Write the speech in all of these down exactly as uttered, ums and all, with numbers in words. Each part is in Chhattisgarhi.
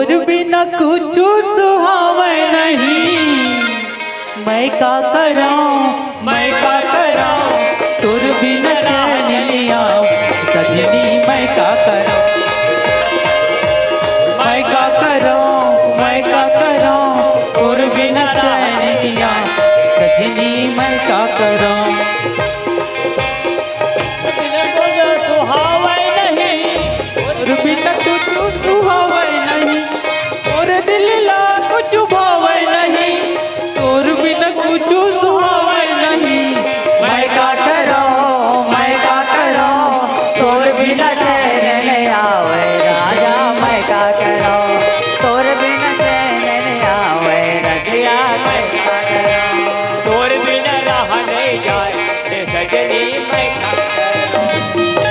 तोर बिना कुछु सुहावय नहीं, मैं का करंव, मैं का करंव, तोर बिना चैन नइ आवय सजनी, मैं का करंव, मैं का करंव, मैं का करंव, तोर बिना चैन नइ आवय सजनी, मैं का करंव। बिना तो सुहावय नहीं, तोर बिना कुछु सुहावय नहीं, मोर दिल ला कुछु भावय नहीं, तोर बिना कुछु सुहावय नहीं। मैं का करंव, मैं का करंव, तोर बिना चैन नइ आवय राजा, मैं का करंव, तोर बिना चैन नइ आवय रतिया, मैं का करंव, तोर बिना रहा नइ जाय रे सजनी, मैं का करंव।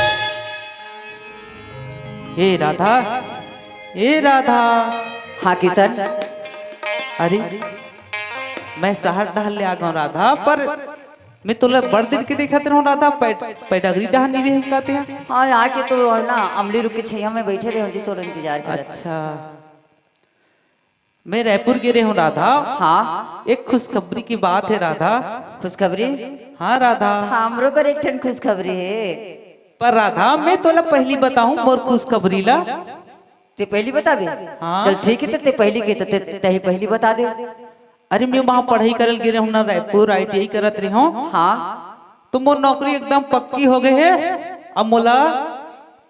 हे राधा, ए राधा। हाँ किशन। अरे, मैं शहर डहर ले आ गंव राधा, पर मैं तोला बड़ दिन के देखत रहंव राधा, पैड-, पैडागरी डहर नइ रहेस का तेहा? हाँ, आके तो ना अमली रुख के छइहां में बइठे रहेंव जी, तोर इंतजार करत। अच्छा, मैं रायपुर गे रहेंव राधा। हाँ। एक खुशखबरी के बात हे राधा। खुशखबरी? हाँ राधा। हमरो कर एक ठन खुशखबरी हे। पर राधा, मैं तोला पहिली बताहूं मोर खुशखबरी ला। तें पहिली बताबे? हाँ। चल ठीक हे, त तें पहिली के, त तें, तें ही पहिली बता दे। अरे, मैं वहां पढ़ई करे ल गे रहेंव ना, रायपुर आई टी आई करत रहेंव। हाँ। त मोर नौकरी एकदम पक्की हो गे हे। अब मोला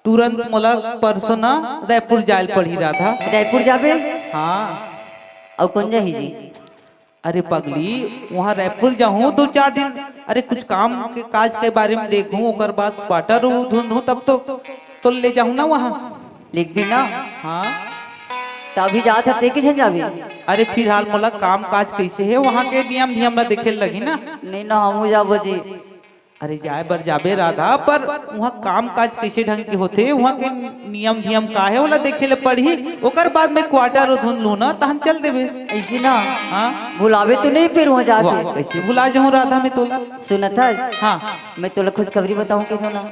तुरंत, मोला परसों ना रायपुर जाय ल पड़ही राधा। रायपुर जाबे? हाँ। अउ कोन जाही जी? अरे पगली, वहाँ रायपुर जाहूँ दो चार दिन, अरे कुछ काम के काज के बारे में देखहूँ, ओकर बाद quarter ढूंढहूँ, तब तो, तो ले जाहूँ ना वहाँ। लिख भी ना। हाँ। त अभी जात हस, तें के झन जाबे? अरे फिलहाल मोला काम काज कइसे हे, वहाँ के नियम धियम ला देखे लगही ना। नहीं ना, हमहूँ जाबो जी। अरे जाय बर जाबे राधा, पर उहाँ काम काज कइसे ढंग के होथे, उहाँ के नियम धियम का हे, ओला देखे ले पड़ही। ओकर बाद में quarter ढूंढ लूँ ना, तहन चल देबे। अइसे ना? हाँ। भुलाबे तो नहीं फिर उहाँ जाके? वाह, कइसे भुला जाहूँ राधा मैं तोला? सुनत हस? हाँ। मैं तोला खुशखबरी बताहूँ कहिथों ना।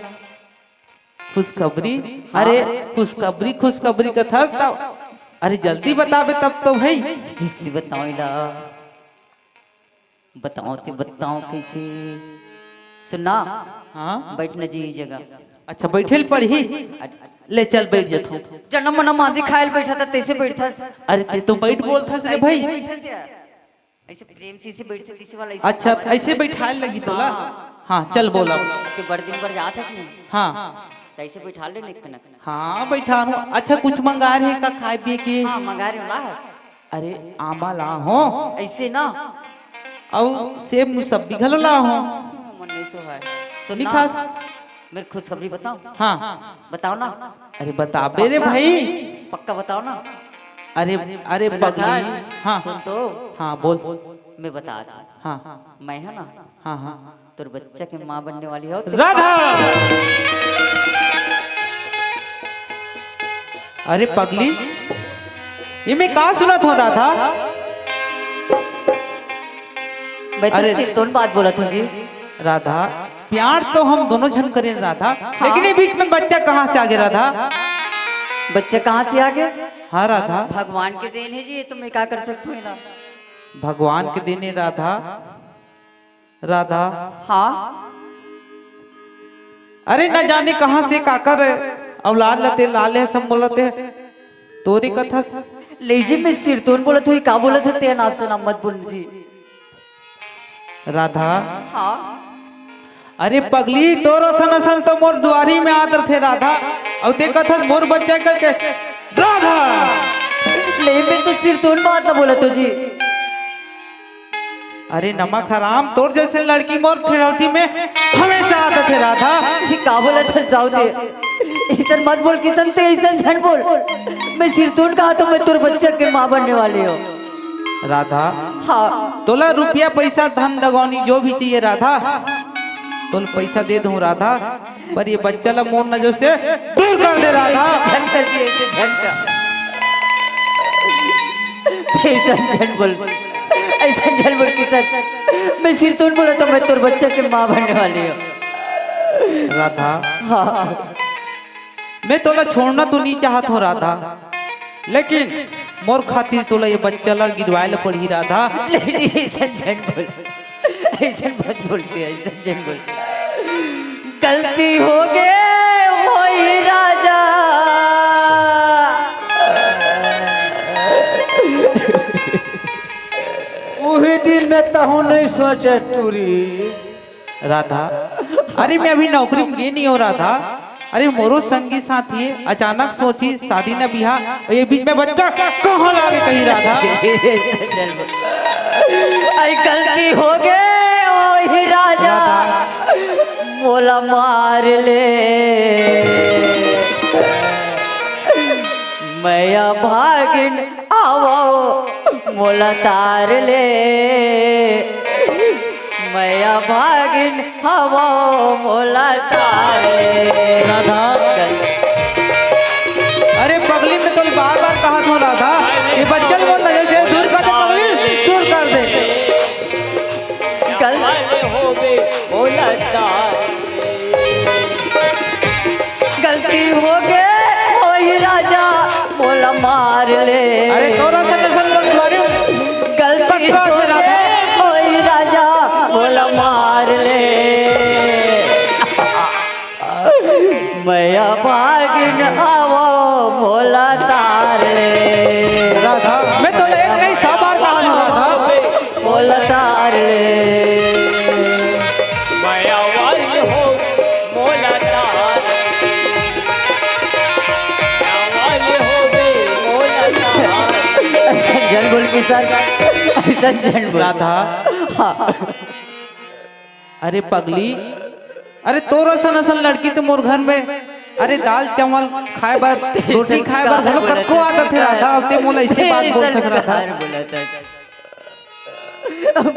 खुशखबरी? हाँ। अरे खुशखबरी, खुशखबरी कथस त, अरे जल्दी बताबे तब तो भई। कइसे बतावँव एला? बतावँव ते बतावँव कइसे? सुन ना। हाँ? बइठ ना जी, ए जगह। अच्छा, बइठे ल पड़ही? अरे ले चल, बइठ जथों। जनम मन मांदी खाय ल बइठा त तइसे बइठथस। अरे, तें तो बइठ बोलथस रे भई। अइसे बइठथस यार। अइसे प्रेम से, अइसे बइठथे, तइसे वाला, अइसे अच्छा, वाला। अइसे बइठाय ल लगही तोला? हाँ। हाँ, चल बोल अब। तें बड़ दिन बर जात हस नहीं? हाँ। त अइसे बइठा ले ना एक कनक। हाँ, बइठा हूँ। अच्छा, कुछ मंगाय रहे का खाय पिये के? हाँ, मंगाय रहे हूँ, ला हस। अरे, आमा ला हूँ। अइसे ना। अउ सेब मुसब्बी घलो ला हूँ। मन नहीं सोहाय। सुन ना। निकास। मैं खुशखबरी बतावँव? हाँ। बतावँव ना। अरे, बताबे रे पक्का? भई। पक्का बतावँव ना। अरे, अरे, सुन ना पगली। खास। हाँ। सुन तो। हाँ, बोल। मैं बतात हूँ। हाँ। मैं हूँ ना। हाँ, हाँ। तोर बच्चा के माँ बनने वाली हूँ। राधा! अरे पगली, ये मैं का सुनत हूँ राधा? मैं तो अरे सिरतोन बात बोलत हूँ जी। राधा, प्यार तो हम दोनों झन करेन राधा, हाँ। लेकिन ये बीच में बच्चा कहाँ से आ गे राधा? बच्चा कहाँ से आ गे? हाँ राधा। भगवान के देन हे जी, ये तो मैं का कर सकत हूँ ना। भगवान के देन हे राधा। राधा। हाँ। अरे न जाने कहाँ से काकर औलाद ला तें ला ले हस, मोला तें तोरे कथस। ले जी, मैं सिरतोन बोलत हूँ, का बोलत हस तें अनाप शनाप मत बोल जी। राधा। हाँ। अरे पगली, तोर असन असन तो मोर दुवारी में आत रथे राधा, अउ तें कथस मोर बच्चा करके राधा। ले, मैं तो सिरतोन बात ला बोलत हूँ जी। अरे नमक हराम, तोर जइसे लड़की मोर ठेठौती में हमेशा आत रथे राधा। ये का बोलत हस, जाव दे। अइसन मत बोल किशन, तें अइसन झन बोल। मैं सिरतोन कहा तो मैं तोर बच्चा के माँ बनने वाली हूँ। राधा। हाँ। तोला रुपया, पइसा, धन दगौनी जो भी चाहिए राधा, तोला पइसा दे दूँ राधा। पर ये बच्चा ला मोर नजर से दूर कर दे राधा। झन कर दिए इसे, झन कर। अइसन झन बोल, अइसन झन बोल किशन। मैं सिरतोन बोलत हूँ, मैं तोर बच्चा के माँ बनने वाली हूँ। राधा। हाँ। मैं तोला छोड़ना तो नहीं चाहत हूँ राधा, लेकिन मोर खातिर तोला ये बच्चा ला गिरवाए ला पड़ही राधा। नहीं जी, अइसन झन बोल, अइसन मत बोल रे, अइसन झन बोल। गलती होगे होही राजा। उही दिन में तहूँ नहीं सोचे टूरी। राधा, अरे मैं अभी नौकरी में गे नहीं हूँ राधा। अरे मोरो संगी साथी हे, अचानक सोची शादी न बिहा, ये बीच में बच्चा कहाँ लागे कहीं राधा। अरे गलती होगे ओही राधा, राधा। मोला मार ले। मैं अभागिन हवँव मोला तार ले, मैं अभागिन हवँव मोला तार ले। राधा। अरे पगली, मैं तोला बार-बार कहत हँव राधा, ये बच्चा ल मोर नजर से दूर कर दे पगली, दूर कर दे। गल- होगे मोला तार। गलती होगे ओही राजा मोला मार ले। अरे तोर असन असन बोल मारियो। गलती होगे ओही राजा मोला मार ले। मैं अभागिन हवँव मोला तार ले। राधा, मैं तोला एक नहीं सौ बार कहत हँव राधा। मोला तार ले। मया वाली हो, मोला तार। मया वाली हो गई, मोला तार। अइसन झन बोल किसान, अइसन झन बोल। राधा। हाँ। अरे पगली, अरे तोर असन असन लड़की तो मोर घर में, अरे दाल चावल खाए बर, रोटी खाए बर घलो कतको आदत हे राधा, अब ते मोला अइसे बात बोलथस राधा।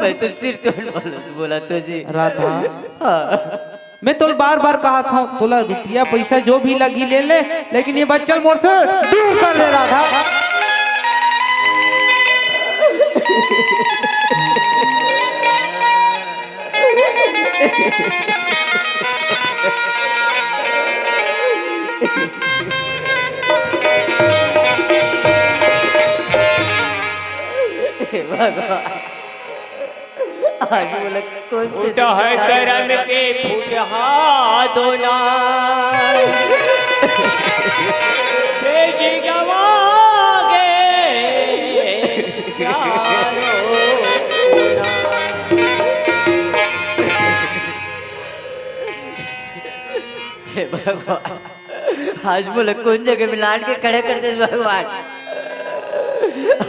मैं तो सिर चोट बोलत, बोलत हँव जी। राधा, हाँ। मैं तोला बार-बार कहत हँव, तोला रुपया पइसा जो भी लगही ले ले, लेकिन ये बच्चा ल मोर से दूर कर दे राधा। हे भगवान, आज मोला कोन से फूट है दुख करम के फूटहा दोना। बेटी गवा गे यारो ना। हे भगवान, आज मोला कोन जगह में लान के खड़े कर देस भगवान।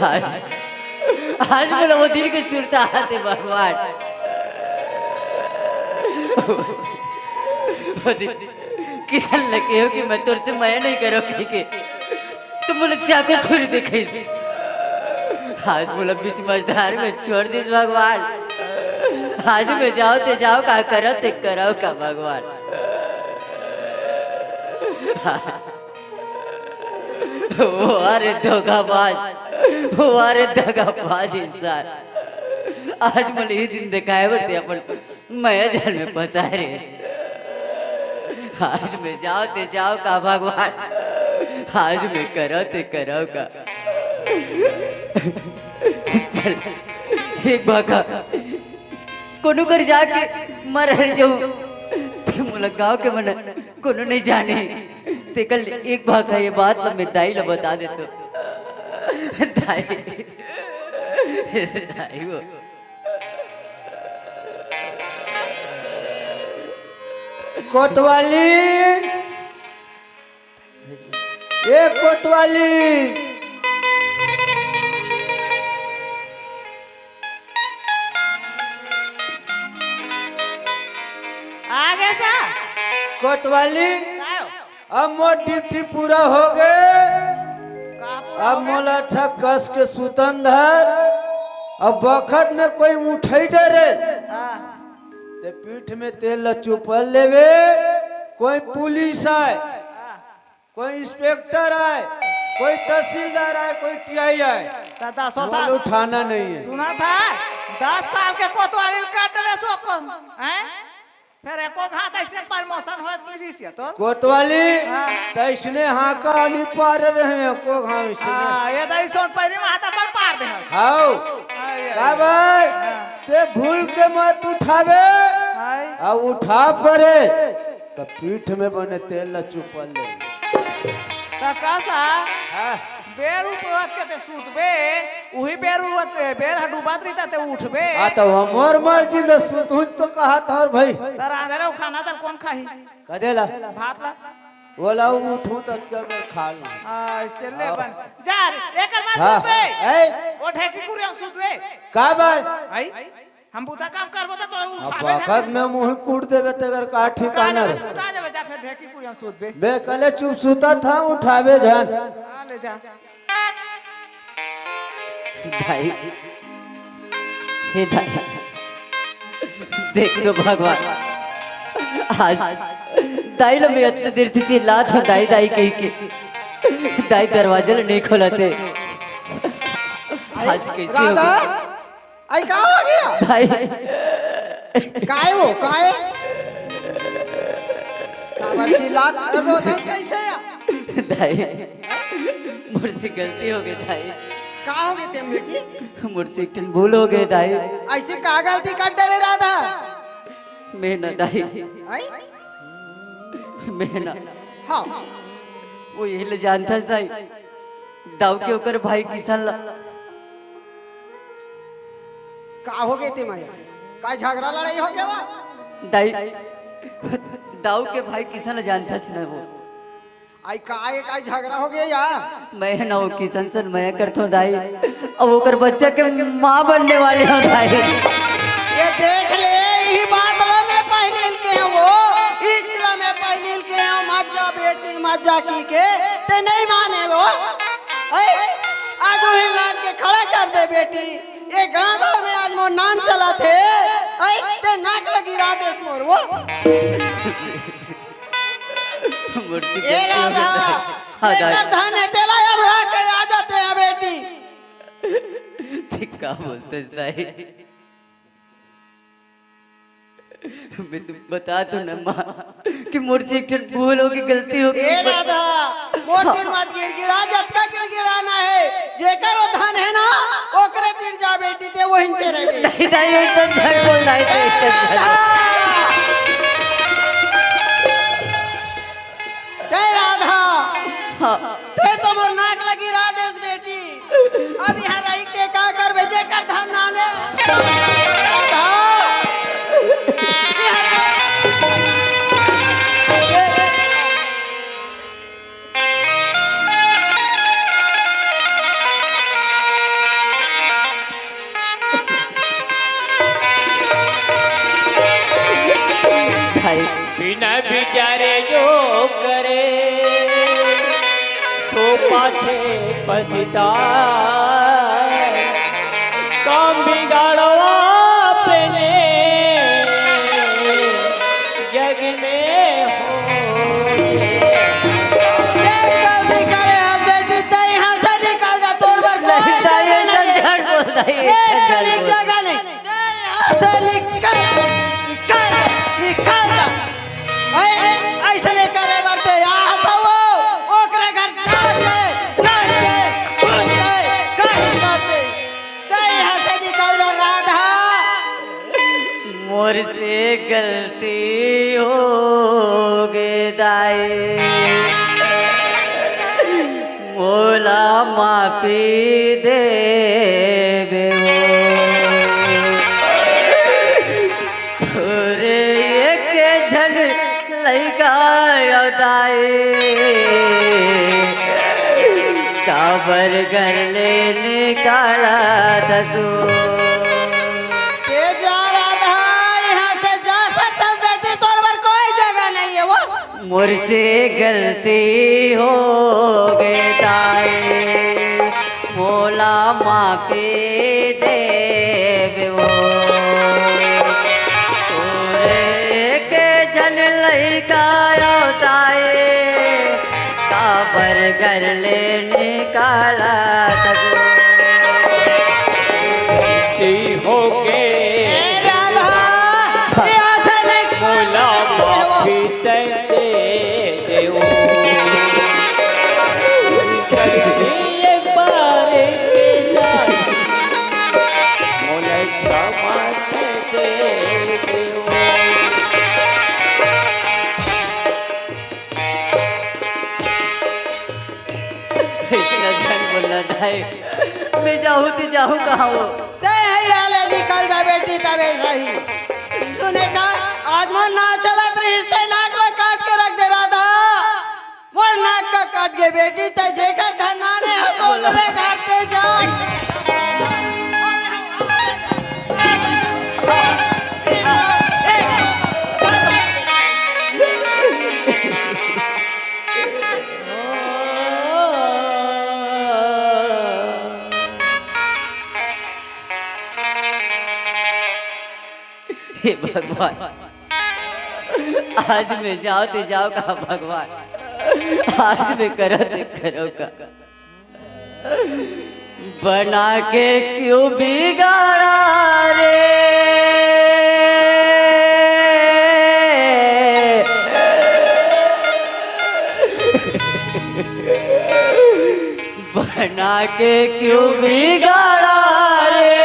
आज, आज मोला वो दिन के सुरता आथे भगवान। वो दिन किसन ल कहेंव कि मैं तोर से मया नहीं करों कहिके। त मोला चाकू छुरी दिखाइस। आज मोला बीच मझधार में छोड़ दिस भगवान। आज मैं जाँव ते जाँव, का करँव ते करँव का भगवान। वाह रे धोखाबाज, वाह रे दगाबाज इंसान। आज मोला ये दिन देखाय बर ते अपन मया जाल में फँसाय रे। आज मैं जाँव ते जाँव का भगवान, आज मैं करँव ते करँव का। चल, एक बार का कोनो कर जाके मर हर जाहूँ, ते मोला गाँव के मन कोनो नहीं जाने। ते कल एक बार का ये बात ला मैं दाई ला बता देथों। दाई, दाई वो। कोतवाली, ए कोतवाली। आगे सा। कोतवाली। का हो? अब मोर ड्यूटी पूरा होगे। का पूरा अब होगे? मोला अच्छा कस के सुतन धर। अब बखत में कोई उठई डरे, हाँ। ते पीठ में तेल ला चुपल लेबे। कोई पुलिस आय, हाँ। कोई इंस्पेक्टर आय, कोई तहसीलदार आय, कोई टीआई आय, त दसो मोला था। उठाना नहीं है। सुना था, दस साल के कोतवाली ल काट डरे सो को, हैं? फेर एको घात अइसने promotion होत मिलिस या तोर। कोतवाली, हाँ। तइसने हाँका नहीं पारे रहे एको घाव अइसने। हाँ, ये तो अइसन पैरी में हाथ पर पार दे हस। हाउ। आय, आय, काबर? हाँ। ते भूल के मत उठाबे। आय। अउ उठा परे, त पीठ में बने तेल ला चुपल ले। त का सा? हाँ। बेर उठवत के ते सुतबे, उही बेर उठवत, बेर ह डूबत रही त ते उठबे। हाँ, त हमर मर्जी में सुतहूँ त कहा तोर भाई। त रांधे रहो खाना त कोन खाही? कदे ला? भात ला। ओला उठहूँ त के बेर खा लूँ। हाँ, अइसे ले हाँ। बन। जा रे, एकर मा हाँ। सुतबे। ए? ओ ढेकी कुरिया में सुतबे। काबर? आई? हम बुता काम करबो त तोरा अब उठाबे बखत में मुँह कूट देबे तेकर का ठिकाना रे। उठा देबे, जा फेर ढेकी कुरिया में सुतबे। बे कले चुप सुतत हँव, उठाबे झन। हाँ, ले जा। दाई, हे दाई, देख तो भगवान, आज दाई ला मैं अतने देर से चिल्लात हँव, दाई, दाई कहिके, दाई दरवाजा ला नहीं खोलत हे। आज कइसे राधा, होगे? आई का होगे? दाई। काय वो, काय? काबर चिल्लात, अरे रोथस कइसे या? दाई, मोर से गलती होगे दाई। का होगे तेम बेटी? मोर से एक ठन भूल होगे दाई। अइसे का गलती कर डरे राधा? मैं ना दाई। आई? मैं ना। हाँ। वो यही ले जानथस दाई। दाऊ के ओकर भाई किसन ला। का होगे ते माया? का झगरा लड़ाई होगे वा? दाई, दाऊ के भाई किसन ला जानथस न वो? आई का, ये का झगरा होगे या? मैं ना वो किसन सन मैं करथों दाई। अब ओकर बच्चा के माँ बनने वाली हूँ दाई। ये देख ले, यही बात ला मैं पहले के हूँ वो, इचला मैं पहले के हूँ, मत जा बेटी, मत जा कहिके, ते नहीं माने वो। ऐ, आज वही लान के खड़ा कर दे बेटी, ये गांव भर में आज मोर नाम चलत हे। ऐ, ते नाक लगी राधेस मोर वो। मोर से ए गलती हो राधा, गई। हाँ, जेकर दाई। धन हे, तेला अब ला के आ जाते हैं बेटी। ठीक का बोलते दाई? मैं तो बता दूं ना माँ कि मोर से एक ठन भूल होगे, गलती होगे। ए राधा, मोर तीर मत गिड़गिड़ा, जतका गिड़गिड़ाना हे, जेकर वो धन हे ना, ओकरे तीर जा बेटी, ते वहीं से रह। नहीं, नहीं, ऐसा झट बोल, नहीं, नहीं, ऐसा झट बोल। राधा। जय राधा। हाँ। ते तो मोर नाक लगी राधेस बेटी। अब यहाँ रही के का करबे, जेकर धन नाने। राधा। भाई। बिना विचारे जो करे, सो पाछे पछताए। काम बिगाड़ो अपने, जग में हो। एक गलती करे हस बेटी, तैं यहाँ से निकल जा, तोर बर कोई नहीं, नहीं, जगह नहीं, नहीं। झट बोल, नहीं, एक झट कली बोल। जगह नहीं। तैं यहाँ से निकल, निकल, निकल जा। ऐ, ऐसे नहीं करे बर ते यहाँ था वो, ओकरे घर जाके, लड़के, कूदके, कहीं करते। तैं यहाँ से निकल जा राधा। मोर से गलती होगे दाई, मोला माफी देबे वो। तोरे एक झन लइका अउ दाई, काबर घर ले निकालथस वो। ए जा राधा, यहाँ से जा सकथस बेटी, तोर बर कोई जगह नहीं हे वो। मोर से गलती होगे दाई, मोला माफी देबे वो। तोरे एक झन लइका अउ दाई, काबर घर ले निकालथस वो। गलती होगे। ए राधा, यहाँ से निकल। हे, मैं जाहूँ त जाहूँ कहाँ वो? तैं हे, ले निकल जा बेटी, तबे सही। सुने का, आज मोर नाक चलत रहिस, तैं नाक ला काट के रख दे राधा। मोर नाक का काट के बेटी, तैं जेकर घर नाने हस, ओकरे घर तैं जा। हे भगवान, आज मैं जाँव ते जाँव का भगवान, आज मैं करँव ते करँव का। बना के क्यों बिगाड़ा रे, बना के क्यों बिगाड़ा रे,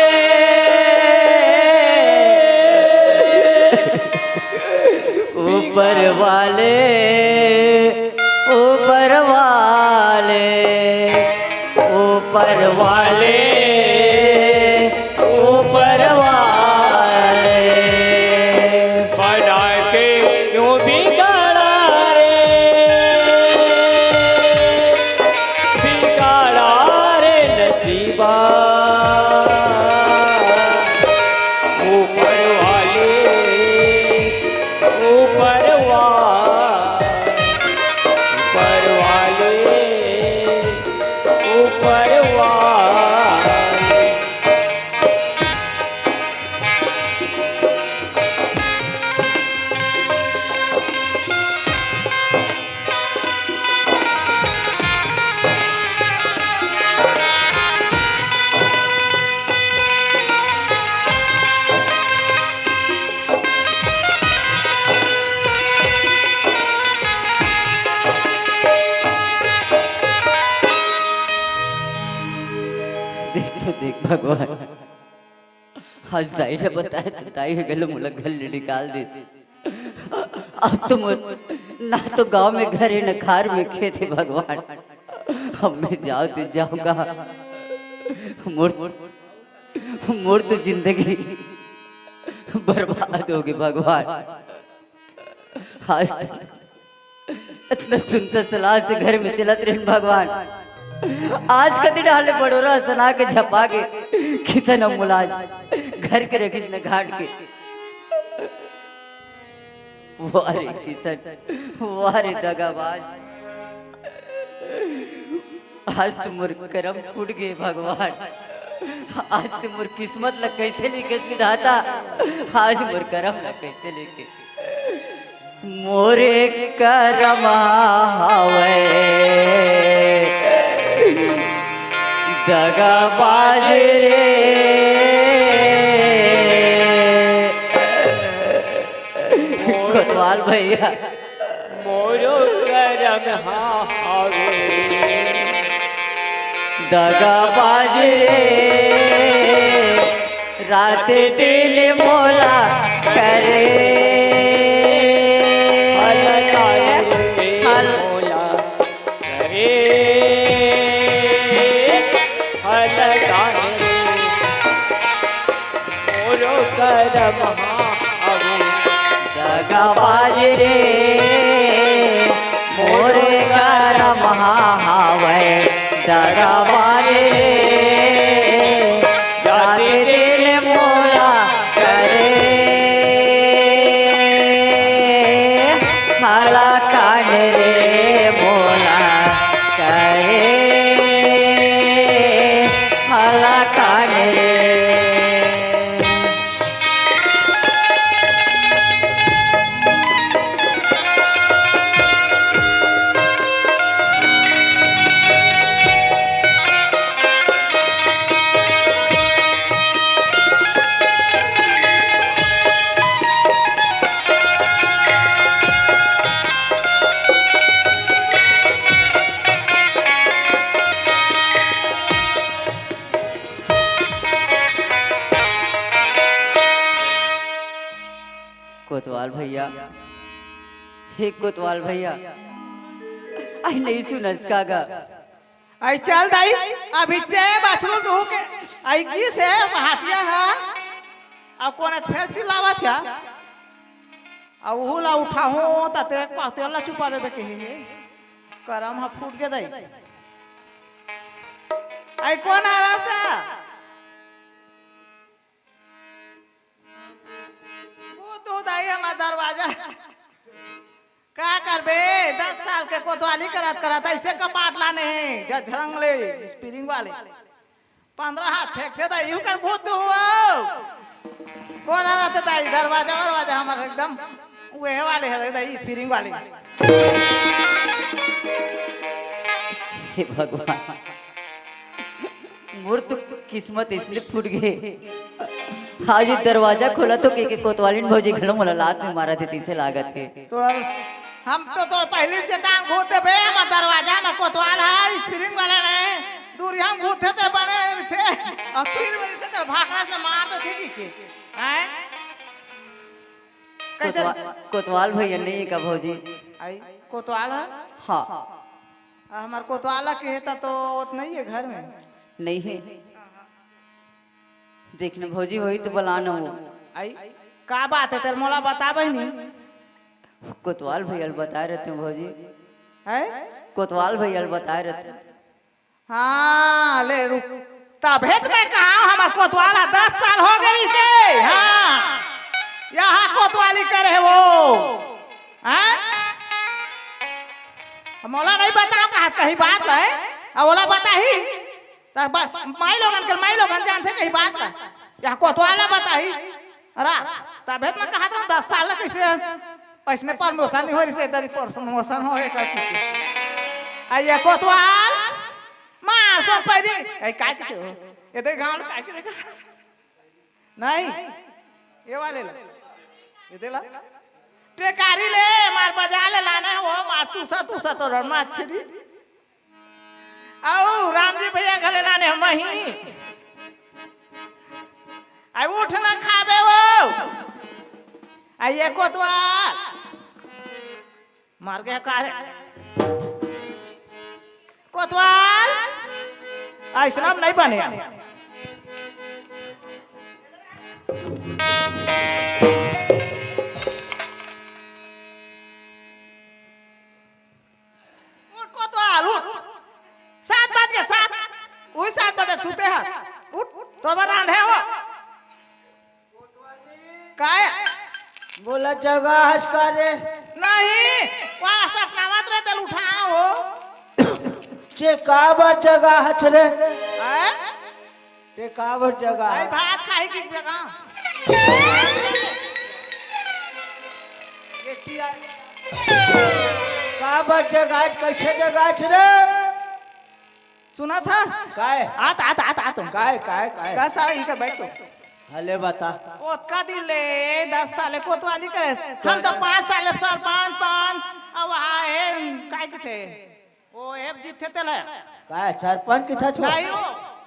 ऊपर वाले, ऊपर वाले, ऊपर वाले, ऊपर वाले। बना के क्यों बिगाड़ा रे, बिगाड़ा रे नसीबा। ऊपर वाले, ऊपर वाले, ऊपर वाले, ऊपर वाले। देख तो देख भगवान, आज दाई ला बताए त दाई ह घलो मोला घर ले निकाल दे। अब तो मोर ना तो गांव में घर हे, न खार में खेत हे भगवान। अब मैं जांव ते जांव कहां? मोर, मोर तो जिंदगी बर्बाद होगे भगवान। आज तक अतना सुंदर सलाह से घर में चलत रहेन भगवान, आज कति डाले बड़ोरा सना के झपा के किसन अउ मुलाज घर के रखिस न घाट के। वाह रे किसन, वाह रे दगाबाज, आज तो मोर करम फूट गे भगवान, आज तो मोर किस्मत ला कइसे लिखे विधाता, आज मोर करम ला कइसे लिखे। मोरे करम हवय दगाबाज रे। कोतवाल भैया। मोरो करम हवय दगाबाज रे। रात दिन मोला करे। हल- मोला करे। हलकान रे, मोरो करम हवय दगाबाज रे। मोरे करम हवय दगाबाज रे। रात दिन मोला करे, हलकान रे मोला करे, हलकान रे। कोतवाल भैया, हे कोतवाल भैया, आई नहीं सुनस का गा? आई चल दाई, अभी चे बछरू दूह के आई गिस हे पहाटिया हा। अब कोन फेर चिल्लावत हे? अब उहू ला उठाहूं त तेक पाव तेल ला चुपा लेबे के हे। करम हा फूट गे दाई। आई कोन आ रहा सा? वो तो दाई हमार दरवाजा। का करबे, दस साल के कोतवाली करत करत ऐसे कपाट लाने हे, झरंग ले, स्प्रिंग वाले। पंद्रह हाथ फेंकथे त इहू कर भूत हुआ। कोन आ रहा था दाई, दरवाजा वरवाजा हमार एकदम उहे वाले हे दाई, स्प्रिंग वाले। हे भगवान, मोर तो किस्मत इसने फूट गे। आज ये दरवाजा खोला तो के, के कोतवालिन भौजी घलो मोला लात में मारत हे, तइसे लागत हे। तोरा, हम तो, तो पहली चेतान घूत देबे, हमर दरवाजा में कोतवाल है, स्प्रिंग वाला नहीं, दूरी हम घूते ते बने थे, और तीन बजे तक भाखरा से मार देथे कि के, हैं? कैसे? कोतवा-, कोतवाल भैया नहीं है का भौजी? आई, कोतवाल है? हाँ। आ, हमार कोतवाला के हे त तो ओत नहीं है घर में। नहीं है। देख न भौजी होही त बला न हो। आई, का बात है तेरे मोला बता बहिनी? कोतवाल भैया ल बताए रहते हैं भौजी। है? कोतवाल भैया ल बताए रहते हैं। हाँ, ले रुक। तभे त मैं कहा हूँ, हमार कोतवाला दस साल हो गए इसे। हाँ, यहाँ कोतवाली करे वो। हाँ? मोला नहीं बताओ कहा कहीं बात ले, अब ओला बताही। त ब-, माई लोगन के, माई लोगन जानथे कहीं बात ले। यहाँ कोतवाला बताही। अरा, तभे त मैं कहा था दस साल ले कैसे ऐसने प्रमोशन नहीं हो रही से, तेरी प्रमोशन हो एकर की। आ ये कोतवाल मार सो पैरी। ए, काय के हो? ये दे गांड काय के देखा? नहीं। ये वाले ला। ये दे ला। टेकारी ले, मार बजा ले लाने हो, मार तूसा, तूसा तो रमा अच्छी दी। आओ, राम जी भैया घले लाने हम ही। आई उठ ना खाबे वो। आई ये कोतवाल। मार गया का रे? कोतवाल, ऐसना नहीं बने। उठ कोतवाल, उठ। सात बज के सात, वही सात बजे सुते हैं। उठ, तो अब रांधे हो। काय? मोला जगाहस का रे? नहीं, वहाँ सपनावत रहे तेल उठाओ हो। ते काबर जगाहस रे? हैं? ते काबर जगाहस? भात खाई की जगह। ये टिया। काबर जगाहस, कैसे जगाहस रे? सुना था? काय? आत, आत, आत, आत। काय, काय, काय? का सारा इनकर बैठ तो। हले बता। ओतका दिन ले दस साल कोतवाली करे। हम तो पाँच साल सरपंच, पंच, अब वहाँ है, काय के थे? वो एफ जीत थे तेला। काय, सरपंच के था छो? नहीं हो,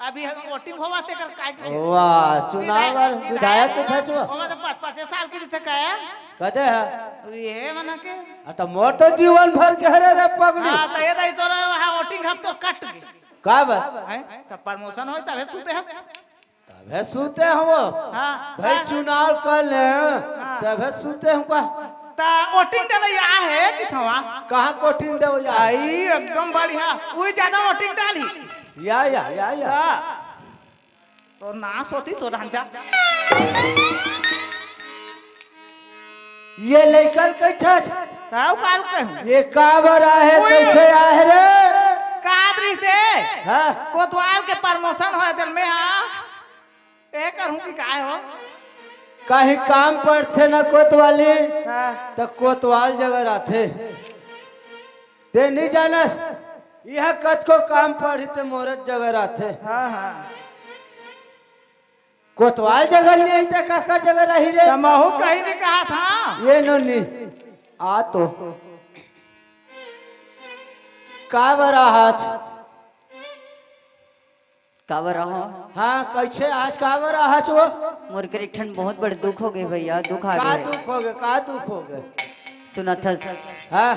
अभी वोटिंग होवा ते कर काय के थे? वाह, चुनाव विधायक, और विधायक के था छो? वो मतलब पाँच, पाँच साल के थे काय? कदे है? ये मना के। आ, तो मोर तो जीवन भर के हरे रे पगली। हाँ, तो ये दाई तोरा वहाँ वोटिंग हम तो कट गए। का बात? हैं? तब प्रमोशन होय, तबे सुते हस। तबे सुते हम। हाँ। भाई, हाँ। चुनाव कर ले, हाँ। तबे सुते हम का। ता वोटिंग डाले या है कि थवा? कहाँ वोटिंग दे या? आई, एकदम बढ़िया। वही ज्यादा वोटिंग डाली। या, या, या, या। हाँ। तो नाश होती सो ढांचा। ये लइका ल कइथस? ताऊ काल कहूँ। ये काबर आहे, ओए। कइसे आहे रे? कादरी से। हाँ। कोतवाल के प्रमोशन होय तेल में, हाँ। ए करूँ कि काय हो? कहीं काम पड़थे ना कोतवाली, हाँ। त कोतवाल जगह रहथे। ते नहीं जानस, यह कतको काम पड़ही ते मोरत जगह रहथे। हाँ, हाँ। कोतवाल जगह नहीं आई ते काकर जगह रही रे? त महूत कहीं नहीं कहा था। ये नोनी, आ तो। काबर आहस? काबर आहो? हाँ, कैसे आहस, काबर आहस वो? मोर कर एक ठन बहुत बड़ दुख हो गए भैया, दुख आ का गए। दुख हो गए, का दुख हो गए? सुनत हस? हाँ।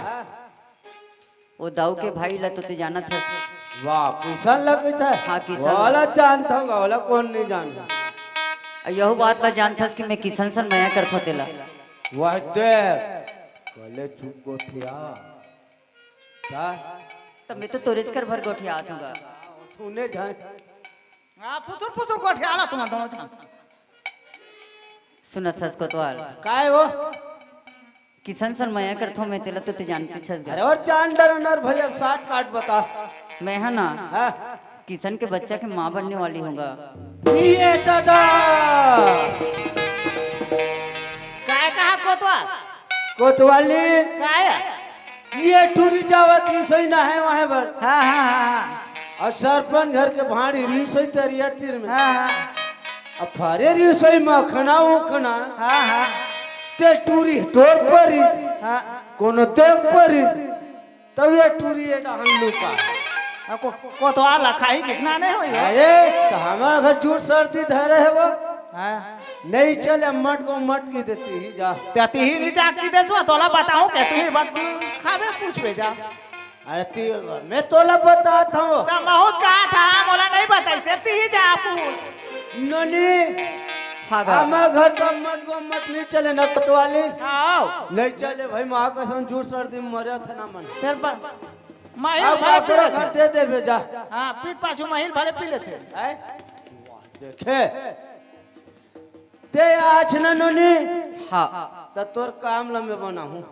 वो दाऊ के भाई ला तो ते जानत हस। वाह, किसन ला कहिथे? हाँ, किसन ला। वाला जानत हूँ, वाला कोन नहीं जानत? अउ यहू बात ला जानथस कि मैं किसन सन मया करथों तेला। वाह, देख, कले चुप गोठिया। का? त मैं तो तोरेच कर भर गोठियात हूँ गा। सुने जाए। हाँ, फुसुर फुसुर गोठियाला तुम दोनों झन। सुनत हस कोतवाल? काय हो? किसन सन मया करथों मैं तेला, तो ते जानती छस गा। अरे और जान डर नर भाई, अब साठ काट बता। मैं है ना, हाँ। किसन के बच्चा के माँ बनने वाली हूँ गा। ये दादा। काय कहा कोतवाल? कोतवाली। काय? ये टूरी जावत रसोई ना है वहाँ पर। हाँ, हाँ, हाँ, हाँ। और सरपंच घर के भाड़ी रसोई तरिया तीर में। हाँ, हाँ। अब फरे रसोई मखना उखना। हाँ, हाँ। ते टूरी टोर परिस। हाँ। कोनो देख परिस। तब ये टूरी ये डहन लुका। आ, को-, कोतवाल ला खाही कितना नहीं होई हो? अरे, तो हमारे घर झूठ सर्दी धरे है वो। हाँ। नहीं चले, मट को मट की देती ही जा। ते ती ही नहीं जा की दे जो, तोला बताऊं के तू ही बात खाबे पूछबे जा। अरे ती, मैं तोला बतात हूँ। त बहुत कहा था, मोला नहीं बताई से ती ही जा पूछ। ननी, हाँ गा। हमारे घर तो मट को मट नहीं चले ना कोतवाली। आओ। नहीं चले भाई, माँ कसम झूठ सर्दी में मरे थे ना मन। फिर ब-, माहिल अब भले पी काकरो लेथे। घर दे दे भेजा। हाँ, पीठ पाछू माहिल भले पी लेथे। हैं? वाह, देखे। ते आज न नोनी। हाँ। त तोर काम ल मैं बनाहूँ।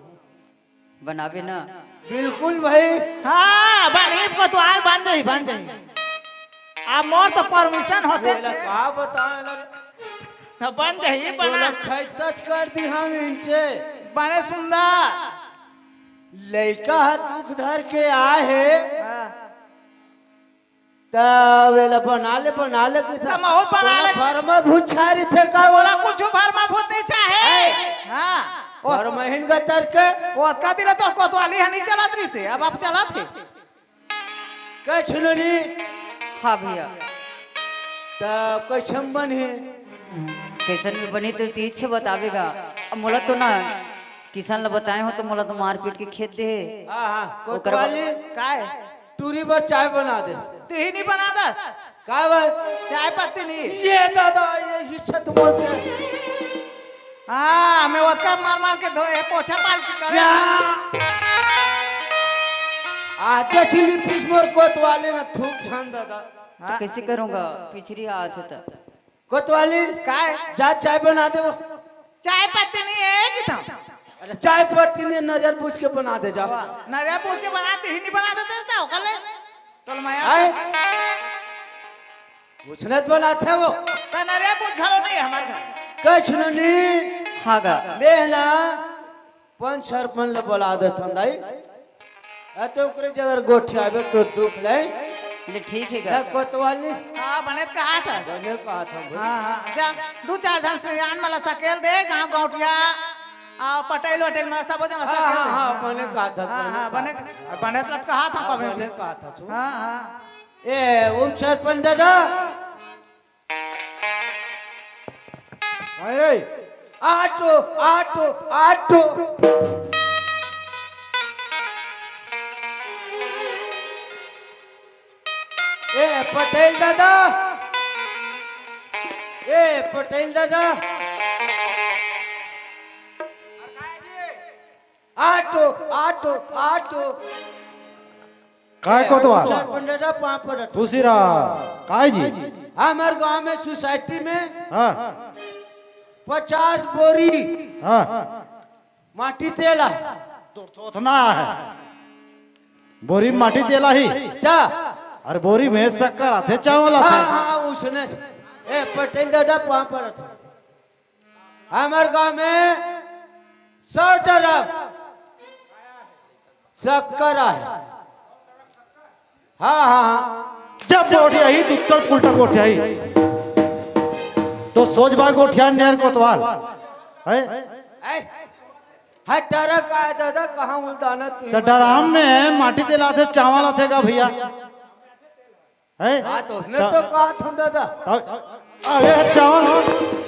बनाबे ना। बिल्कुल भाई। हाँ, बनी कोतवाल बन जाही, बन जाही। अब मोर तो permission होते बोला, छे। का बताएं ला? त बन जाही, बना। बोला, खैतच कर दी हम इनसे। बने सुंदर। लइका ह दुख धर के आए हे। हाँ। त वेला बना ले, बना ले, किसा त महूँ बना ले। भरमा भूत छारी थे का बोला, बोला? कुछ भरमा भूत नहीं चाहे। है। हाँ। भरमहीन का तर्क। ओतका दिला तो कोतवाली ह नहीं चलत रही से, अब आप चलत हे। कछ नहीं। हाँ भैया। त कैसन बनही? कैसन में बनी तो तीछ बतावेगा। अब मोला तो ना किसन ला बताए हो तो मोला तो मारपीट के खेत दे। हाँ, हाँ, ओकर कोतवाली। काय? टूरी बर चाय बना दे। तिही नहीं बना दस। का बर? चाय पत्ती नहीं। ये दादा, ये हिस्सा तो बोलते हैं। हाँ, मैं ओतका मार मार के धोए, पोछा पाल करे। या। आज चिली पीस मोर कोतवाली ना थूक छान दादा। तो हाँ। कैसे करूँगा? पिछड़ी हाथ होता। कोतवाली, काय? जा चाय बना दे वो। चाय पत्ती नहीं है कि था? अरे चाय पत्ती नहीं, नरियर पूछ के बना दे जा। वाह, नरियर पूछ के बनाते ही नहीं बना देते था, ओकर ले। तोल माया आए? से। पूछने तो बनाते वो। त नरियर पूछ घलो नहीं है हमारे घर। कछ नहीं। हाँ गा। मैं ना पंच सरपंच ल बोला देथन दाई। अ, तो ओकरे जगह गोठियाबे तो दुख ले। ले, ठीक है ना गा। कोतवाली। हाँ, बने कहा था। बने कहा था भाई। हाँ, हाँ, जा, दू चार झन से आन मला सकेल दे, गाँव गौटिया, आ, पटेल वटेल मला सबो झन हाँ, सकेल हाँ, दे। हाँ, बने कहा था, हाँ, बने हाँ, कहा बने, था। बने तो कहा था हाँ, कभी। बने कहा था, सुन। हाँ, हाँ। ए, उप सरपंच दादा, ए, ए, ऑटो, ऑटो, ऑटो। ए, पटेल दादा। ए, पटेल दादा। Auto, auto, auto. काय कोतवाल? चार पंडरा, पाँच पंडरा। खुशी रहा। काय जी? हमार गांव में सोसाइटी में हाँ। पचास बोरी हाँ। माटी तेल है। तो, तो उतना है। बोरी में माटी तेल ही। क्या? अरे बोरी में शक्कर आथे, चावल आथे। हाँ, हाँ, उसने। ए, पटेल दादा, पाँच पंडरा। हमार गांव में सौ ड्रम शक्कर आहे। हाँ, हाँ, हाँ। जब गोठियाही, दुक्कड़ पुल्टा गोठियाही। तो सोच बा गोठिया नियर कोतवाल। है? है? हर डरा का है दादा, कहाँ उलदाना तू? तो डराम में माटी तेल आथे, चावल आथे का भैया? है? हाँ, तो उसने त-, तो कहा था दादा। तब, अरे चावल हो,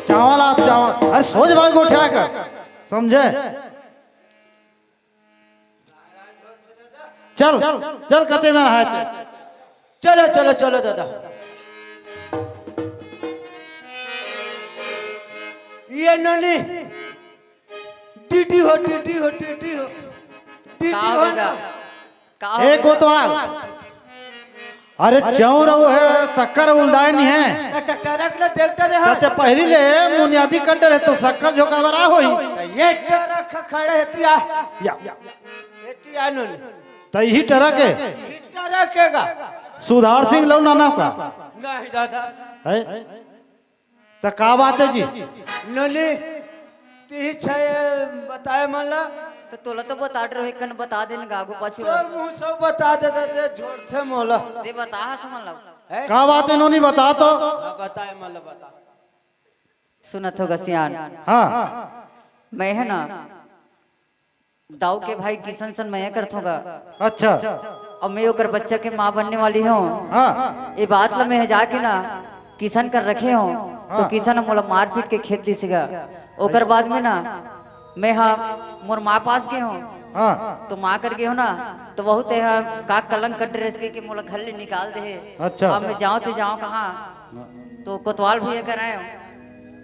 चावल आप चावल। अरे सोच भाई गोठिया कर, समझे? चल, चल कते में रहा है ते। चलो, चलो, चलो दादा। ये नोनी, डीडी हो, डीडी हो, डीडी हो, डीडी का हो होगा? ना। का ए होगा? कोतवाल, अरे चौर अउ हे, शक्कर उलदाय नहीं है। त ट-, टरक ले देख टरे हा। त ते पहली ले मुनियादी कर डरे तो शक्कर झोंका बरा होही। त ये टरक खड़े हे तिया। या। ये तिया नोनी। त यही टरक हे। यही टरक हे गा। सुधार सिंह लऊ नाना का। नहीं दादा। है? त का बात हे जी? नोनी, तिही छै बताए मन ला। त तोला तो बता डरे होही, कन बता देन गा, आगू पाछू तोर ला। मुंह से बता दे, दे, दे, झोरथे मोला। ते बता हस मन ला। हैं? का बात हे नोनी, बता तो। हाँ, बताए मन ला, बता। सुनत हो गा सियान। हाँ। मैं हे ना, दाऊ के भाई किशन सन मैं करथों गा। अच्छा। अउ मैं ओकर बच्चा के माँ बनने वाली हूँ। हाँ। ये बात ला मैं जाके ना किशन कर रखे हूँ, तो हाँ। किशन ह मोला मारपीट के खेद दिस गा। ओकर बाद में ना मैं हा मोर माँ पास गे हूँ। हाँ। तो माँ कर गे हूँ ना, तो बहुत यहाँ का कलंक कट रहे के, के मोला घर ले निकाल दे हे। अच्छा। अब मैं जाऊँ तो जाऊँ कहाँ? हाँ। तो कोतवाल भैया कर आए हूँ।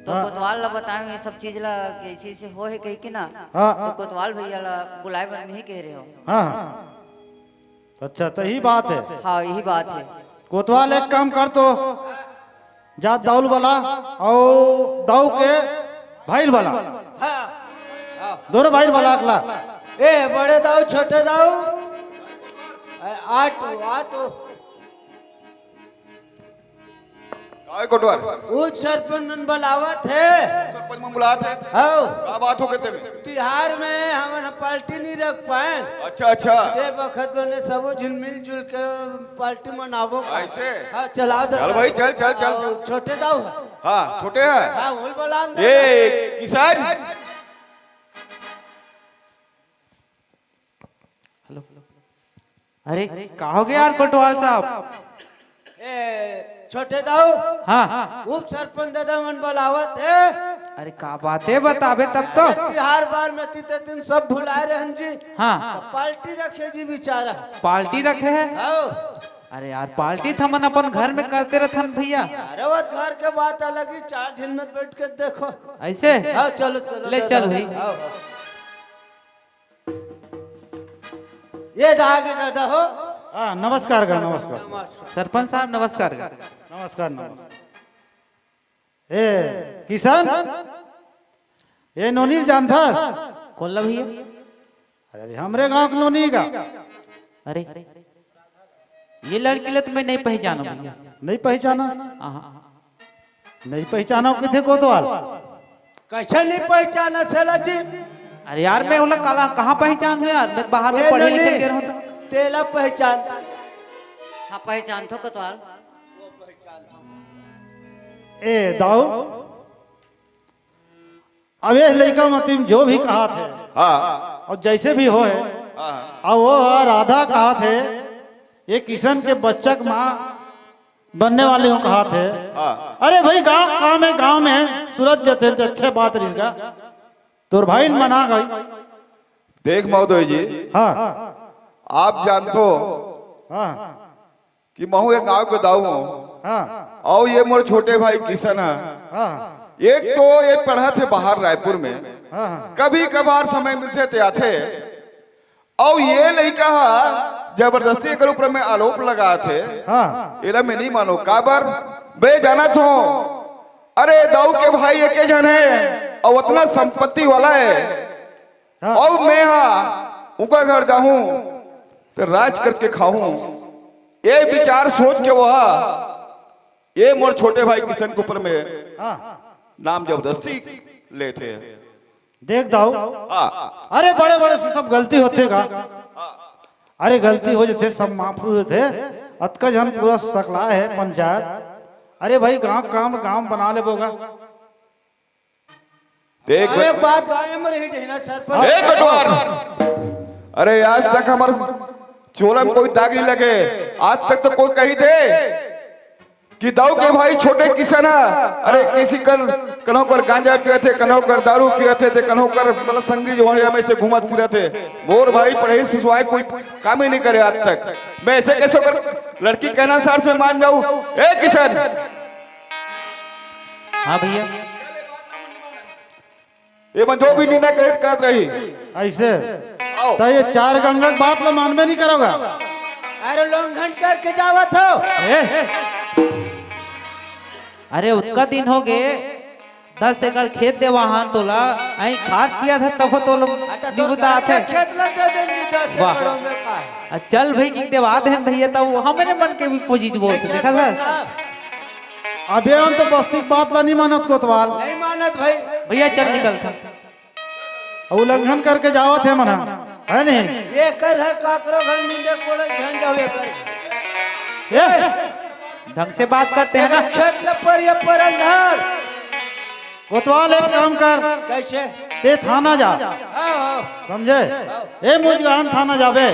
तो हाँ। कोतवाल ला बताए हूँ ये सब चीज ला, कि ऐसे ऐसे हो हे कही के ना। हाँ। तो कोतवाल भैया ला बुलाए बर नहीं कह रहे हो। हाँ, हाँ। अच्छा, त यही बात हे। हाँ, यही बात हे। कोतवाल एक काम कर तो, जा दाऊ ल बला अउ दाऊ के भाई ल बला। हाँ। हाँ। दोनों भाई ल बला अकला। ए, बड़े दाऊ, छोटे दाऊ। ए, आटो, आटो। काय कोटवार? उप सरपंच मन बलावत हे। सरपंच मन बुलात हे? हव। का बात हो गे तेमे? तिहार में हमन पार्टी नहीं रख पाए। अच्छा, अच्छा। ते बखत बने सबो झिन मिलजुल के पार्टी मनाबो का। ऐसे? हाँ, चलाओ चल दादा। भाई, चल, चल, चल, आओ, चल। छोटे दाऊ हे। हाँ, छोटे हे। हाँ, उल बलान दादा। ए, किशन। हेलो। अरे, का हो गे यार कोटवाल साहब? ए, छोटे दाऊ। हाँ। उप सरपंच दादा मन बलावत हे। अरे, का बात हे, बताबे तब तो। अरे, तिहार बार में तीते दिन सब भुलाए रहन जी। हाँ। तो पार्टी रखे जी बिचारा। पार्टी रखे हे? हाँ। अरे यार, पार्टी त हमन अपन घर में करते रहथन भैया। अरे, वो घर के बात अलग ही, चार झिन में बैठ के देखो। ऐसे? हाँ, चलो, चलो, ले दादा। चल भाई। हाँ, हाँ। ये जहाँ के दादा हो। हाँ, नमस्कार गा, नमस्कार। नमस्कार। सरपंच साहब, नमस्कार गा। नमस्कार, नमस्कार। ए, किशन, ये नोनी जानथस? कोन ला भैया? अरे, हमरे गांव के नोनी गा। अरे, ये लड़की ला तो मैं नहीं पहचाना भैया। नहीं पहचाना? हाँ। नहीं पहचाना किथे कोतवाल? कैसे नहीं पहचाना सेला जी? अरे यार, मैं ओला काला, कहाँ पहचान हूँ यार? मैं बाहर में ए पढ़े नहीं, लिखे नहीं। के रहूँ तो। तेला पहचान। हाँ, पहचान थो कोतवाल। ए, दाऊ, अब ये लइका मतिम जो भी कहा थे, हाँ। और जैसे भी होए, हाँ। अब वो राधा कहा थे, ये किशन के बच्चा के माँ बनने वाली हूँ कहा थे। हाँ। अरे भाई, गांव काम हे, गांव में सुलझ जथे त अच्छे बात रिस गा। तोर भाई मना गई। देख महोदय जी, हाँ। आप जानथो हाँ। कि महू एक गांव के दाऊ हूँ। हाँ। अउ ये मोर छोटे भाई किशन हे। हाँ। एक तो ये पढ़त हे बाहर रायपुर में। हाँ, हाँ। कभी कभार समय मिलथे ते आथे। अउ ये लइका ह जबरदस्ती एकर ऊपर में आरोप लगात हे। हाँ। एला मैं नहीं मानो। काबर? बे जानत हो, अरे दाऊ के भाई एके झन हे अउ अतना संपत्ति वाला हे। हाँ। अउ मैं हा उनका घर जाहूँ त राज करके खाहूँ। ये विचार सोच के वो हा, ये मोर छोटे भाई किशन के ऊपर में हाँ। नाम जबरदस्ती लेथे। देख दाऊ, हाँ। अरे बड़े बड़े से सब गलती होथे गा। अरे गलती हो जथे, सब माफ हो जथे। अतका झन पूरा सकला हे पंचायत। अरे भाई गांव काम गांव बना लेबो गा। देख अरे भाई। एक बात गांव में रही जही ना सरपंच। ए कटवार, अरे आज तक हमर चोला में कोई दाग नहीं लगे, आज तक तो कोई कही दे कि दाऊ के भाई छोटे किसान ह, अरे किसी कर, कन्हो कर गांजा पियत हे, कन्हो कर दारू पियत हे, ते कन्हो कर मतलब संगी जोड़िया में से घूमत फिरत हे। मोर भाई पढ़े सुसवाए कोई काम ही नहीं करे आज तक। मैं ऐसे कैसे कर लड़की कहना सार से मान जाऊं? ए किसान, हाँ भैया। ये मन जो भी निर्णय करे करत रही। ऐसे आओ। तो ये चार गंगा के बात ला मानबे नहीं करोगा। अरे उल्लंघन करके जावत हो। ए? अरे उतका दिन हो गए, दस एकड़ खेत देवा हन तोला, अई खात पियत हे तब तोला अच्छा, तोर निबुता आथे। खेत ला दे देंगे दस वाह। एकड़ में का है? आ, चल भाई कि देवा देन भैया, तब हमरे मन के भी पोजीत बोलथे, देखा था? साहब। अबे हम तो बस्ती के बात ला नहीं मानत कोतवाल। नहीं मानत भाई। भैया चल निकल था। उल्लंघन करके जावत हे मना, है नहीं? ये कर है काकरो घर निंदे कोड़े झन जाओ ये कर। ए, ढंग से बात करते हैं ना। खेत ल पर ये पर अंधार। कोतवाल एक काम कर, कैसे? ते थाना जा, हाँ, हाँ। समझे? हाँ। ए मुजगहन थाना जाबे,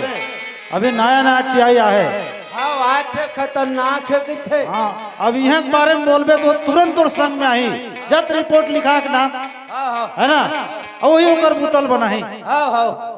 अभी नया नया टीआई आहे। हाँ, आज से खतरनाक है किथे। हाँ, अब इहाँ के बारे में बोलबे तो तुरंत तोर संग में आही, जत रिपोर्ट लिखा के नाम, हाँ, हाँ। है ना? और वही ओकर बुतल बनाही। हाँ, हाँ।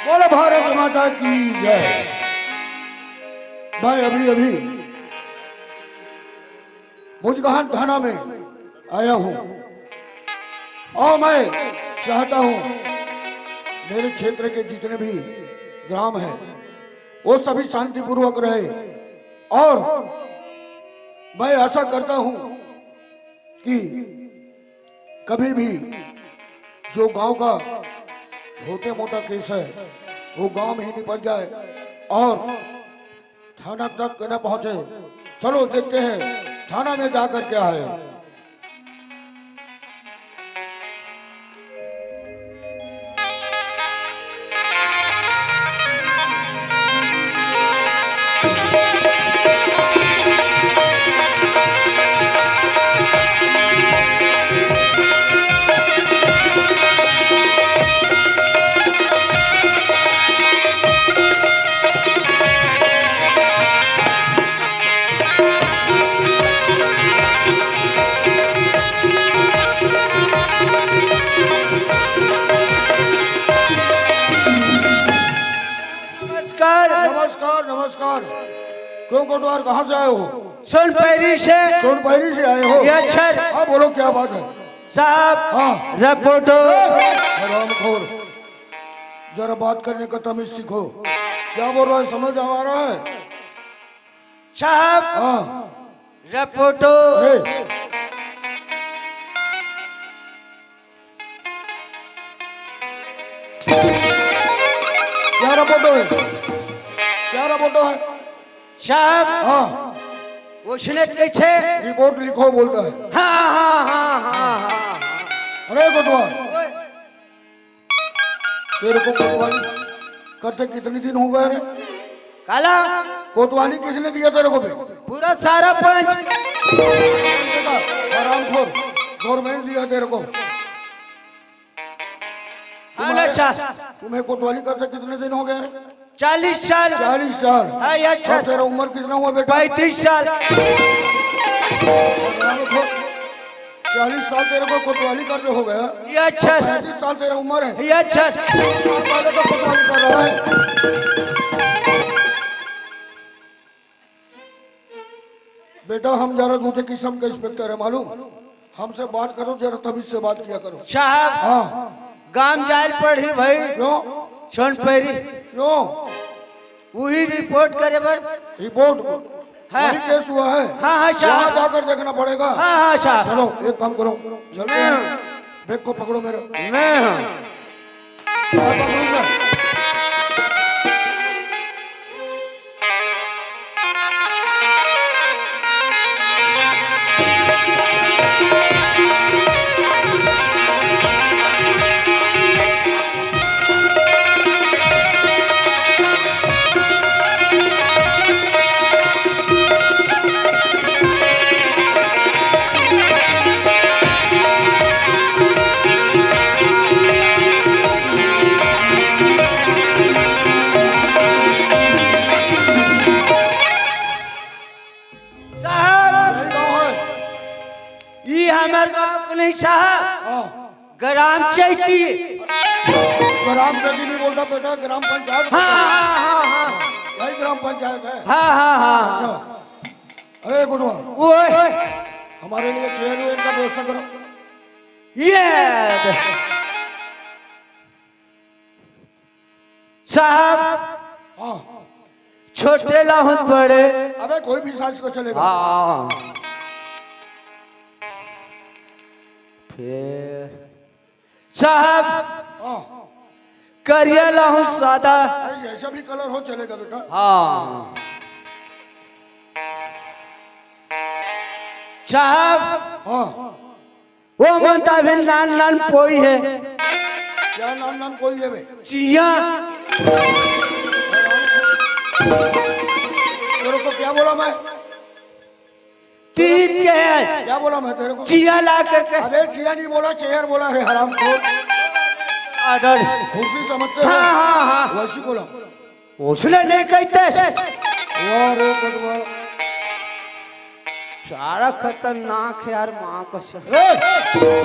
बोलो भारत माता की जय। मैं अभी अभी मुजगहन थाना में आया हूँ और मैं चाहता हूँ मेरे क्षेत्र के जितने भी ग्राम हैं वो सभी शांतिपूर्वक रहे और मैं आशा करता हूँ कि कभी भी जो गांव का छोटे मोटा केस है वो गांव में ही निपट जाए और थाना तक न पहुंचे। चलो देखते हैं थाना में जाकर क्या है। नमस्कार। नमस्कार, नमस्कार। क्यों कोटवार, कहाँ से आए हो? सोनपैरी से। सोनपैरी से आए हो? ये अच्छा। हाँ, बोलो, क्या बात है? साहब, हाँ। रिपोर्टो। ए, हरामखोर, जरा बात करने का तमीज सीखो। क्या बोल रहा है, समझ आ रहा है? साहब, हाँ। रिपोर्टो। अरे। क्या रिपोर्टो है? क्या रिपोर्टो है? साहब, हाँ। उसने कैसे? रिपोर्ट लिखो बोलता है। हाँ, हाँ, हाँ, हाँ, हाँ, हाँ। अरे कोतवाल, ओए। तेरे को कोतवाली करते कितने दिन हो गए रे? काला। कोतवाली किसने दिया तेरे को बे? पूरा सारा पंच। हरामखोर, गवर्नमेंट दिया तेरे को। हाँ, तुम्हारे, अच्छा। तुम्हें कोतवाली करते कितने दिन हो गए रे? चालीस साल। चालीस साल। हाँ, ये अच्छा। और तेरा उम्र कितना हुआ बेटा? पैंतीस साल। चालीस साल तेरे को कोतवाली करते हो गया। ये अच्छा। पैंतीस साल तेरा उम्र है। ये अच्छा। पहले तो कोतवाली कर रहा है। बेटा, हम जरा दूसरे किस्म के इंस्पेक्टर है, मालूम? हमसे बात करो, जरा तमीज से बात किया करो। साहब, हाँ। गांव जायल पड़ही भाई। क्यों? सोनपैरी। क्यों? वही रिपोर्ट करे बर। रिपोर्ट? हाँ। वही केस हुआ है? हाँ, हाँ, साहब। वहाँ जाकर देखना पड़ेगा। हाँ, हाँ, साहब। चलो, एक काम करो, चलो। हाँ। बैग को पकड़ो मेरे। मैं हूँ। साहब, यही गाँव है। ई हमर गाँव के नहीं साहब, हाँ। ग्राम चैती। ग्राम चैती नहीं बोलता बेटा, ग्राम पंचायत हाँ, बोलता है। हाँ, हाँ, हाँ। यही ग्राम पंचायत है। हाँ, हाँ, हाँ। अच्छा। अरे गुरुआ, ओए। हमारे लिए चेयर वेयर का व्यवस्था करो। ये दे। साहब, हाँ। छोटे लाहौन बड़े। अबे कोई भी साइज का चलेगा। हाँ। फिर साहब, हाँ। करिया लाहौन सादा। अरे जैसा भी कलर हो चलेगा बेटा। हाँ। साहब, हाँ। वो मन त अभी नान नान पोई है। क्या नान नान पोई है बे? चिया। तेरे को क्या बोला मैं? तीन के है। क्या बोला मैं तेरे को? चिया ला के, के। अबे चिया नहीं बोला, चेयर बोला रे हराम को। ऑर्डर। कुर्सी समझते हो? हाँ, हाँ, हाँ। वैसी बोला। उसने नहीं कहते। वाह रे कोतवाल। सारा खतरनाक है यार, माँ कसम। ए!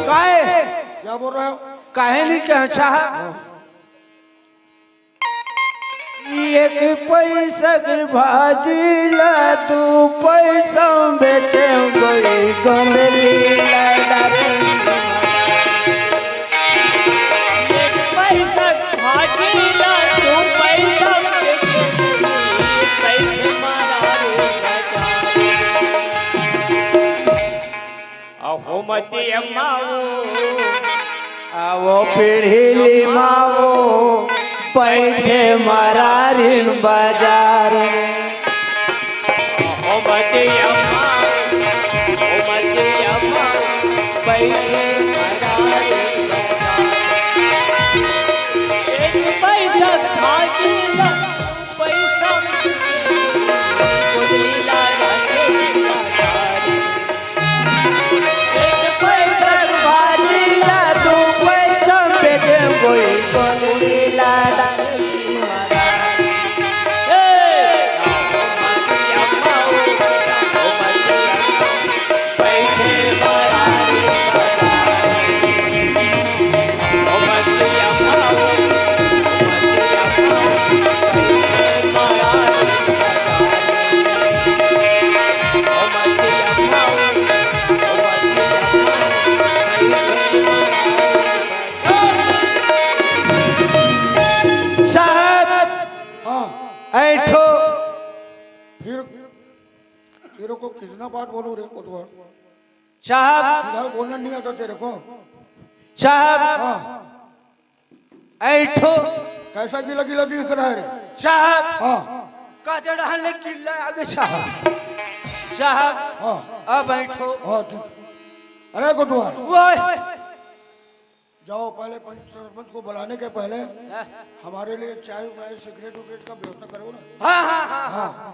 काहे? क्या बोल रहे हो? काहे नहीं कह चाहा? हाँ। एक पैसा के भाजी ला दू पैसा में बेचे गई गंदली ला डाले। एक पैसा भाजी ला दू पैसा में कैसे मारा रे बाजार। अहो मती अम्माओ, आवो पीढ़ी लिमाओ, बैठे मरारिन बाजार में। अहो मती अम्माओ, अहो मती अम्माओ, बैठे मरारिन बाजार में। एक पैसा भाजी ला, पैसा में कोई ला रखे बाजार। एक पैसा भाजी ला, दू पैसा बेचे कोई कोई ला डाले। साहब, हाँ। ऐठो। फिर तेरे को कितना बार बोलूं रे कोतवाल? साहब। सीधा बोलना नहीं आता तेरे को? साहब। हाँ। ऐठो। कैसा गीला गीला दिख रहा है रे? साहब। हाँ। काजड़ हल्ले किल्ला आगे साहब। साहब। हाँ। अब ऐठो। हाँ, ठीक है। अरे कोतवाल। ओए। जाओ, पहले पंच सरपंच को बुलाने के पहले हाँ। हमारे लिए चाय वाय, सिगरेट उगरेट का व्यवस्था करो ना। हाँ, हाँ, हाँ, हाँ। हाँ।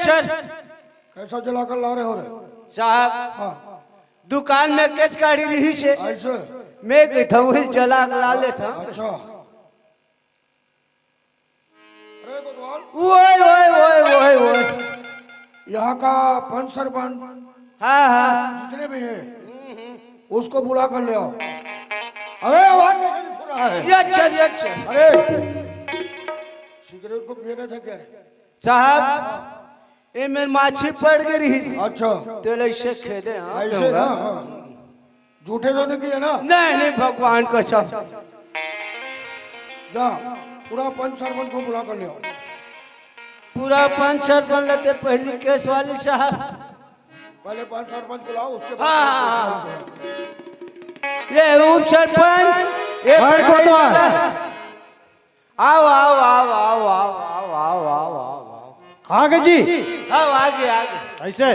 सर। कैसा जला कर ला रहे हो रे? साहब, हाँ। दुकान में केस गाड़ी रही से ऐसे? मैं गई था, वही जला के ला लेता। अच्छा। अरे कोतवाल, ओए, ओए, ओए, ओए, ओए। यहाँ का पंच सरपंच हाँ, हाँ। जितने भी हैं, उसको बुला कर ले आओ। अरे, आवाज कैसे नहीं सुन रहा है? ये अच्छा, ये अच्छा। अरे, सिगरेट को पिए नहीं थे क्या रे? साहब, ये मेरे माछी पड़ गई रही। अच्छा। तेल ऐसे खेदे, हाँ, ऐसे ना, हाँ। झूठे तो नहीं किए ना? नहीं, नहीं, भगवान कसम। जा, पूरा पंच सरपंच को बुला कर ले आओ। पूरा पंच सरपंच लेते, पहली केस वाली साहब। पहले पंच सरपंच बुलाओ, उसके बाद हाँ। केस वाले बुलाओ। ये उप सरपंच, ये अरे कोतवाल। आओ, आओ, आओ। आगे जी। आओ, आगे, आगे। ऐसे।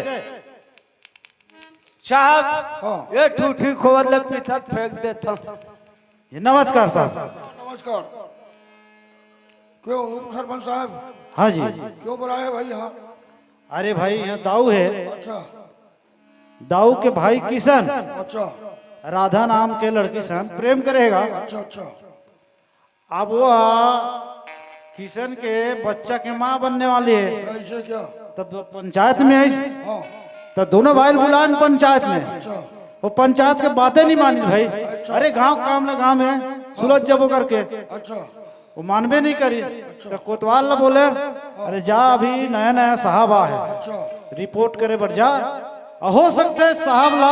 साहब, हाँ। ये ठूठी खोवत ले पीछा फेंक देता। ये नमस्कार साहब। नमस्कार। क्यों उप सरपंच साहब? हाँ जी। क्यों बुलाए भाई यहाँ? अरे भाई, यहाँ दाऊ है। अच्छा। दाऊ के भाई किशन, अच्छा। राधा नाम के लड़की सन प्रेम करेगा। अच्छा, अच्छा। अब वो किशन के बच्चा के माँ बनने वाली है। ऐसे क्या? तब पंचायत में आई, हाँ। तो दोनों भाई बुलान पंचायत में। अच्छा। वो पंचायत के बातें नहीं मानी भाई। अच्छा। अरे गांव काम ना गांव में सुलझ जबो करके। अच्छा। वो मानबे नहीं करी। अच्छा। तो कोतवाल ला बोले, अरे जा, अभी नया नया साहब आ है, अच्छा। रिपोर्ट करे बर जा, और हो सकते है साहब ला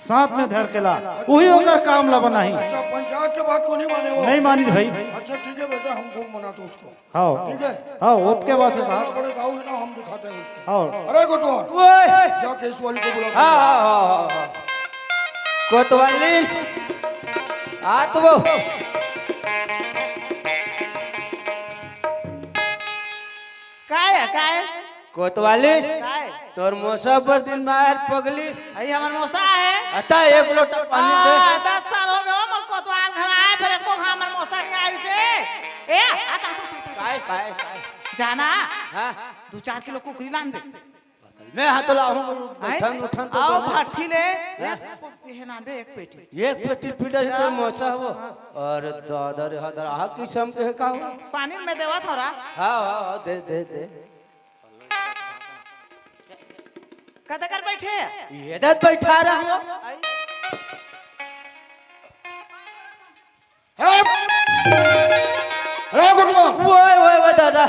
साथ में धर के ला, वही ओकर काम ला बनाही। अच्छा, पंचायत के बात को नहीं माने वो? नहीं मानी भाई। अच्छा, ठीक है बेटा, हमको मना तो उसको। हाँ। ठीक है? हाँ, ओतके बात से साहब। बड़े दाऊ है ना, हम दिखाते हैं उसको। हाँ। अरे कोतवाल, ओए! जा केस वाली को बुला के हाँ, ला। हाँ, हाँ, हाँ, हाँ। कोतवाली, आ तो वो। काय है, काय? कोतवाली, काय? तोर मोसा पर दिन बाहर पगली। अई हमर मोसा है। अता एक लोटा पानी दे। आ, दस साल हो गए हो, मोर कोतवाल घर आए, फिर एको घाम मोर मोसा नहीं आई से। ए, आता, आता, आता, आता। काय, काय, काय? जाना, हाँ। दो चार किलो कुकरी लान दे। मैं हाथ लाहूँ, आई? उठन, उठन तो आओ, बाबू। भाठी ले। हाँ। एक, ये नान बे, एक पेटी। एक पेटी पीटर ही तो मोसा हो। हाँ। अरे दादा रे, हादर, आहा किसम के का हो? पानी में देवा थोड़ा। हाँ, हाँ, हाँ, दे, दे, दे। कद कर बैठे? ये दत बैठा रहा हूँ। हे! हे, गुरुआ! ओए, ओए, ओए, दादा।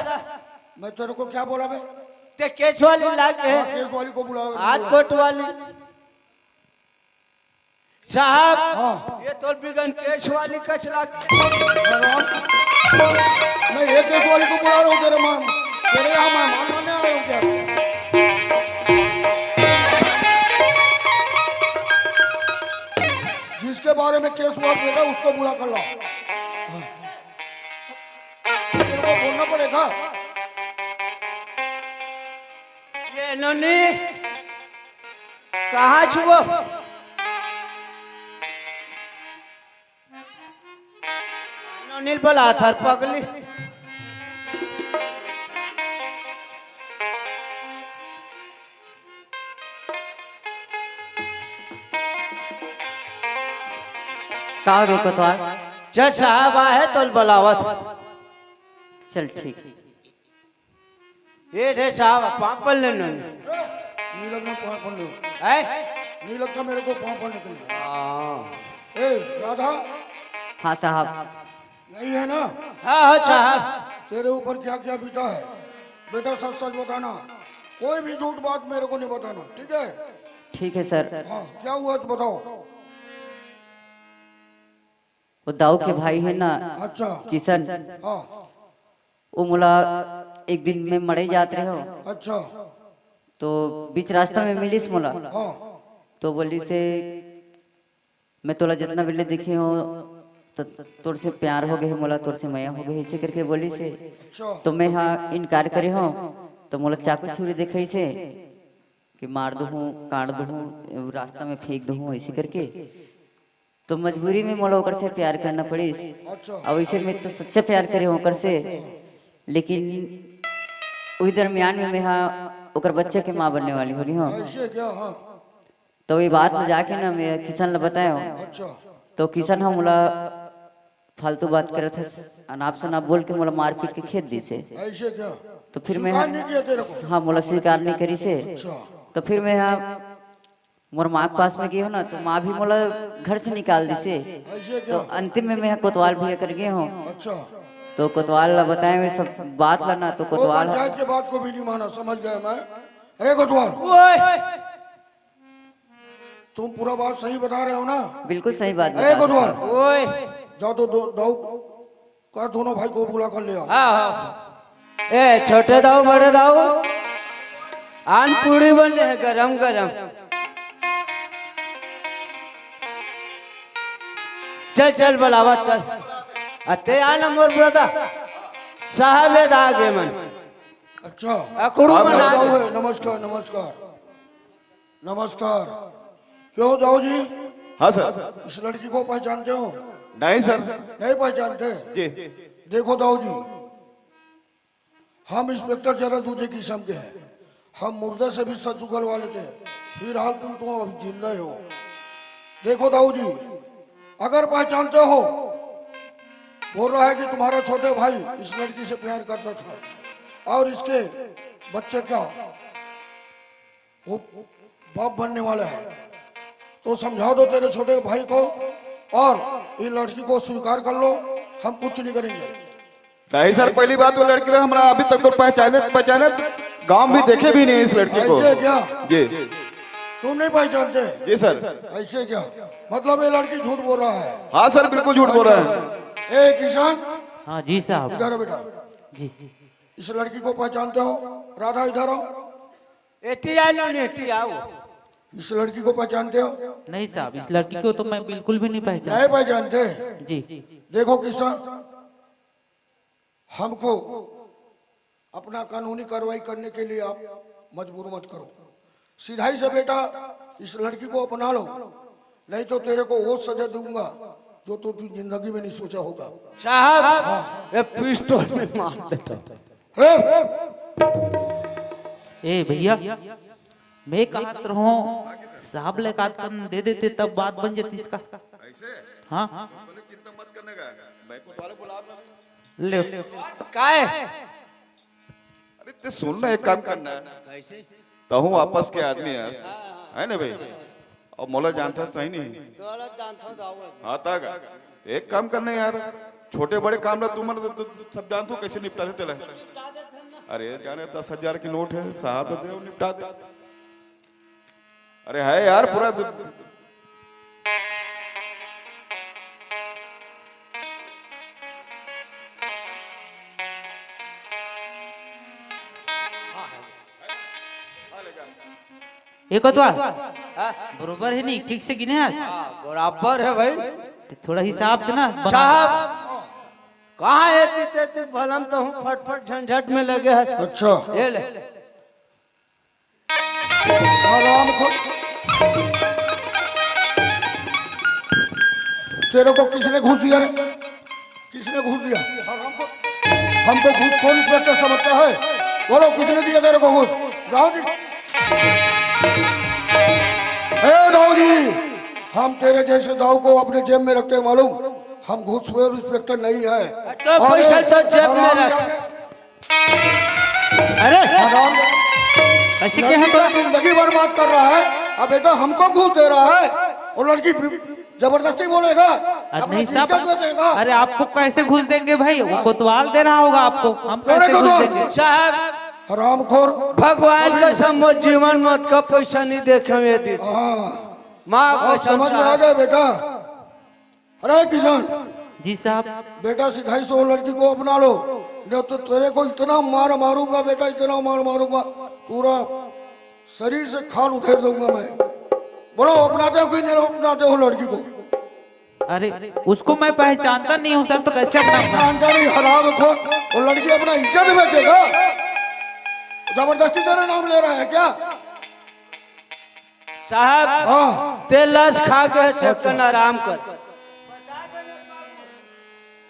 मैं तेरे को क्या बोला बे? ते केस वाली लाग है। हाँ, केस वाली को बुलाओ, आज बुलाओ। कोट वाली। साहब, हाँ। ये तो बिगन केस वाली कचला। मैं ये केस वाली को बुला रहा हूँ तेरे माँ, तेरे यहाँ मेहमान बनने आया हूँ क्या? जिसके बारे में केस हुआ बेटा, उसको बुला कर लाओ। हाँ। तेरे को बोलना पड़ेगा। ये नोनी, कहाँ छुओ? नोनी बोला था पगली। का हो गे कोतवाल? जज साहब आए तो बुलावत। चल ठीक। ए रे साहब, पाँव पड़ लेना। नहीं लगना पाँव पड़ने। हैं? नहीं लगता मेरे को पाँव पड़ने के लिए। हाँ। ए, राधा। हाँ साहब। यही है ना? हाँ, हाँ साहब। तेरे ऊपर क्या क्या बीता है, बेटा सच सच बताना, कोई भी झूठ बात मेरे को नहीं बताना, ठीक है? ठीक है सर। हाँ, क्या हुआ तो बताओ। वो दाऊ के भाई है ना, अच्छा। किशन। हाँ। वो मोला एक दिन में मड़ई जात रहे हो। अच्छा। तो बीच रास्ता में मिलिस मोला। हाँ। तो बोलिस हे, "मैं तोला जितना बेले देखे हो, त-, तोर से प्यार हो गए हे मोला, तोर से मया हो गए हे," ऐसे करके बोलिस हे। अच्छा। तो मैं हा इनकार करे हो, तो मोला चाकू छुरी देखाइस हे कि मार दूहूँ, काट दूहूँ, रास्ता में फेंक दूहूँ, ऐसे करके। तो मजबूरी में मोला ओकर से प्यार करना पड़िस। अच्छा। अब वैसे मैं तो सच्चा प्यार करे हों ओकर से, लेकिन उही दरमियान में मैं हा ओकर बच्चे के माँ बनने वाली होगे हूँ। ऐसे क्या? हाँ। तो ये बात ल जाके ना मैं किशन ल बताए हूँ। अच्छा। तो किशन ह मोला फालतू बात करत हस, अनाप शनाप बोल के मोला मारपीट के खेद दिसे। ऐसे क्या? तो फिर मैं स्वीकार नहीं किया तेरे को? हाँ, मोला स्वीकार नहीं करिसे। अच्छा। तो फिर मैं हा मोर माँ के पास में गे हूँ ना, तो माँ भी मोला घर से निकाल दिसे। ऐसे तो क्या? अंतिम में मैं हा कोतवाल भैया कर गे हूँ। अच्छा। तो कोतवाल ला बताए हुए सब बात ला ना, तो वो कोतवाल पंचायत के बात को भी नहीं माना, समझ गया मैं। अरे कोतवाल, ओए तुम पूरा बात सही बता रहे हो ना? बिल्कुल सही बात अरे बता कोतवाल, रहे हो। ओए जाओ तो दो, दाऊ का दोनों भाई को बुला कर ले आओ। हाँ हाँ। ए छोटे दाऊ, बड़े दाऊ, आन पूड़ी बने है गरम गरम। चल चल बुलावा चल। अते आना मोर ब्रदर, साहब ए दा आगे मन। अच्छा। अकड़ू आप बना दाऊ दे। है, नमस्कार, नमस्कार, नमस्कार। क्यों दाऊ जी, हाँ सर। इस लड़की को पहचानते हो? नहीं सर। नहीं पहचानते? जी। देखो दाऊ जी, हम इंस्पेक्टर जरा दूजे किस्म के हैं। हम मुर्दे से भी सच उगलवा लेते हैं। फिलहाल तुम तो अभी जिंदा ही हो। देखो दाऊ जी, अगर पहचानते हो, बोल रहा है कि तुम्हारा छोटे भाई इस लड़की से प्यार करता था और इसके बच्चे का वो बाप बनने वाला है, तो समझा दो तेरे छोटे भाई को और ये लड़की को स्वीकार कर लो। हम कुछ नहीं करेंगे। नहीं सर, पहली बात, वो लड़की तो हमरा अभी तक तो पहचाने पहचाने गांव में देखे भी नहीं इस लड़की को। ऐसे क्या? जी। तुम नहीं पहचानते? जी सर। ऐसे क्या? मतलब ये लड़की झूठ बोल रहा है? हाँ सर, बिल्कुल झूठ बोल रहा है। ए किशन, हाँ जी साहब। इधर आ बेटा, जी। इस लड़की को पहचानते हो? राधा, इधर आओ। एटी आ लो, नेटी आओ। इस लड़की को पहचानते हो? नहीं साहब, इस लड़की को तो मैं बिल्कुल भी नहीं पहचान। नहीं पहचानते? जी। देखो किशन, हमको अपना कानूनी कार्रवाई करने के लिए आप मजबूर मत करो। सीधाई से बेटा इस लड़की को अपना लो, नहीं तो तेरे को वो सजा दूंगा जो तो तू जिंदगी में नहीं सोचा होगा। साहब, ये पिस्टल में मार देता। हे! ए भैया, मैं कहत रहूं, साहब ले कात कन दे देते, तब बात बन जाती इसका। हाँ। चिंता मत करने का, मैं को वाले बुला। ले। काय? अरे ते सुन ना, एक काम करना है। तहूँ आपस के आदमी है, है ना भाई? और मोला जानता सही नहीं। हाँ, ता का। एक काम करना यार, छोटे बड़े काम ला तुम तो, तो सब जानते हो कैसे निपटाते तेला। अरे जाने दस हजार की नोट है साहब, तो दे निपटा दे। अरे है यार पूरा दु- ए कोतवाल, बरोबर है नहीं, ठीक से गिने हस? बराबर है भाई। तो थोड़ा हिसाब से ना बना। साहब, कहाँ एती तेती भलम तो हूँ फटफट झंझट में लगे हस। अच्छा। ये ले। हराम को तेरे को किसने घूस दिया रे? किसने घूस दिया? हराम को, हमको घूसखोर इंस्पेक्टर समझता है? बोलो, किसने दिया तेरे को घूस? राव जी। हे दाऊ जी, हम तेरे जैसे दाऊ को अपने जेब में रखते हैं मालूम? हम घूसखोर इंस्पेक्टर नहीं है। तो पैसा तो जेब में रख। अरे, हराम। कैसे लड़की कहे का तो? जिंदगी बर्बाद कर रहा है, अब बेटा हमको घूस दे रहा है। और लड़की जबरदस्ती बोलेगा, अरे अपनी नहीं साहब, इज्जत बेचेगा। अरे आपको कैसे घूस देंगे भाई? वो कोतवाल दे रहा होगा आपको, हम कौन है कैसे घूस कोतवाल? देंगे? साहब, हरामखोर। भगवान कसम, वो जीवन मत का पैसा नहीं देखे ये दिस। हाँ, माँ अब कसम समझ में आ साहब। गया बेटा। अरे किशन, जी साहब। बेटा सिधाई से वो लड़की को अपना लो, नहीं तो तेरे को इतना मार मारूंगा बेटा, इतना मार मारूंगा, पूरा शरीर से खाल उधेड़ दूंगा मैं। बोलो, अपनाते हो कि नहीं अपनाते हो लड़की को? अरे, उसको मैं पहचानता नहीं हूँ सर, तो कैसे अपना? जानकारी हरामखोर, वो लड़की अपना इज्जत बेचेगा, जबरदस्ती तेरा नाम ले रहा है क्या? साहब, हाँ। तेल लस खा के से कन आराम कर।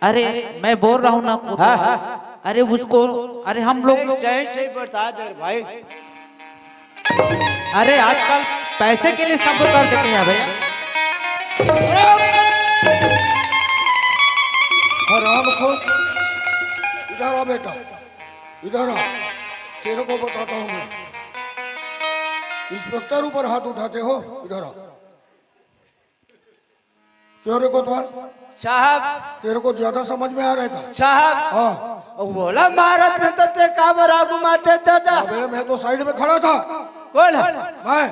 अरे, मैं बोल रहा हूँ ना, हाँ, हाँ। अरे उसको, अरे हम लोग, सही सही बता दे रे भाई। अरे आजकल पैसे के लिए सब लोग कर देते हैं भैया। हराम खोर, इधर आ बेटा, इधर आ, तेरे को बताता हूँ मैं। इंस्पेक्टर ऊपर हाथ उठाते हो, इधर आ। क्यों रे कोतवाल? साहब। तेरे को ज्यादा समझ में आ रहा है क्या? साहब। हाँ। अब बोला मारत रहता ते का बर आगू माते दादा? अबे मैं तो साइड में खड़ा था। कौन है? मैं।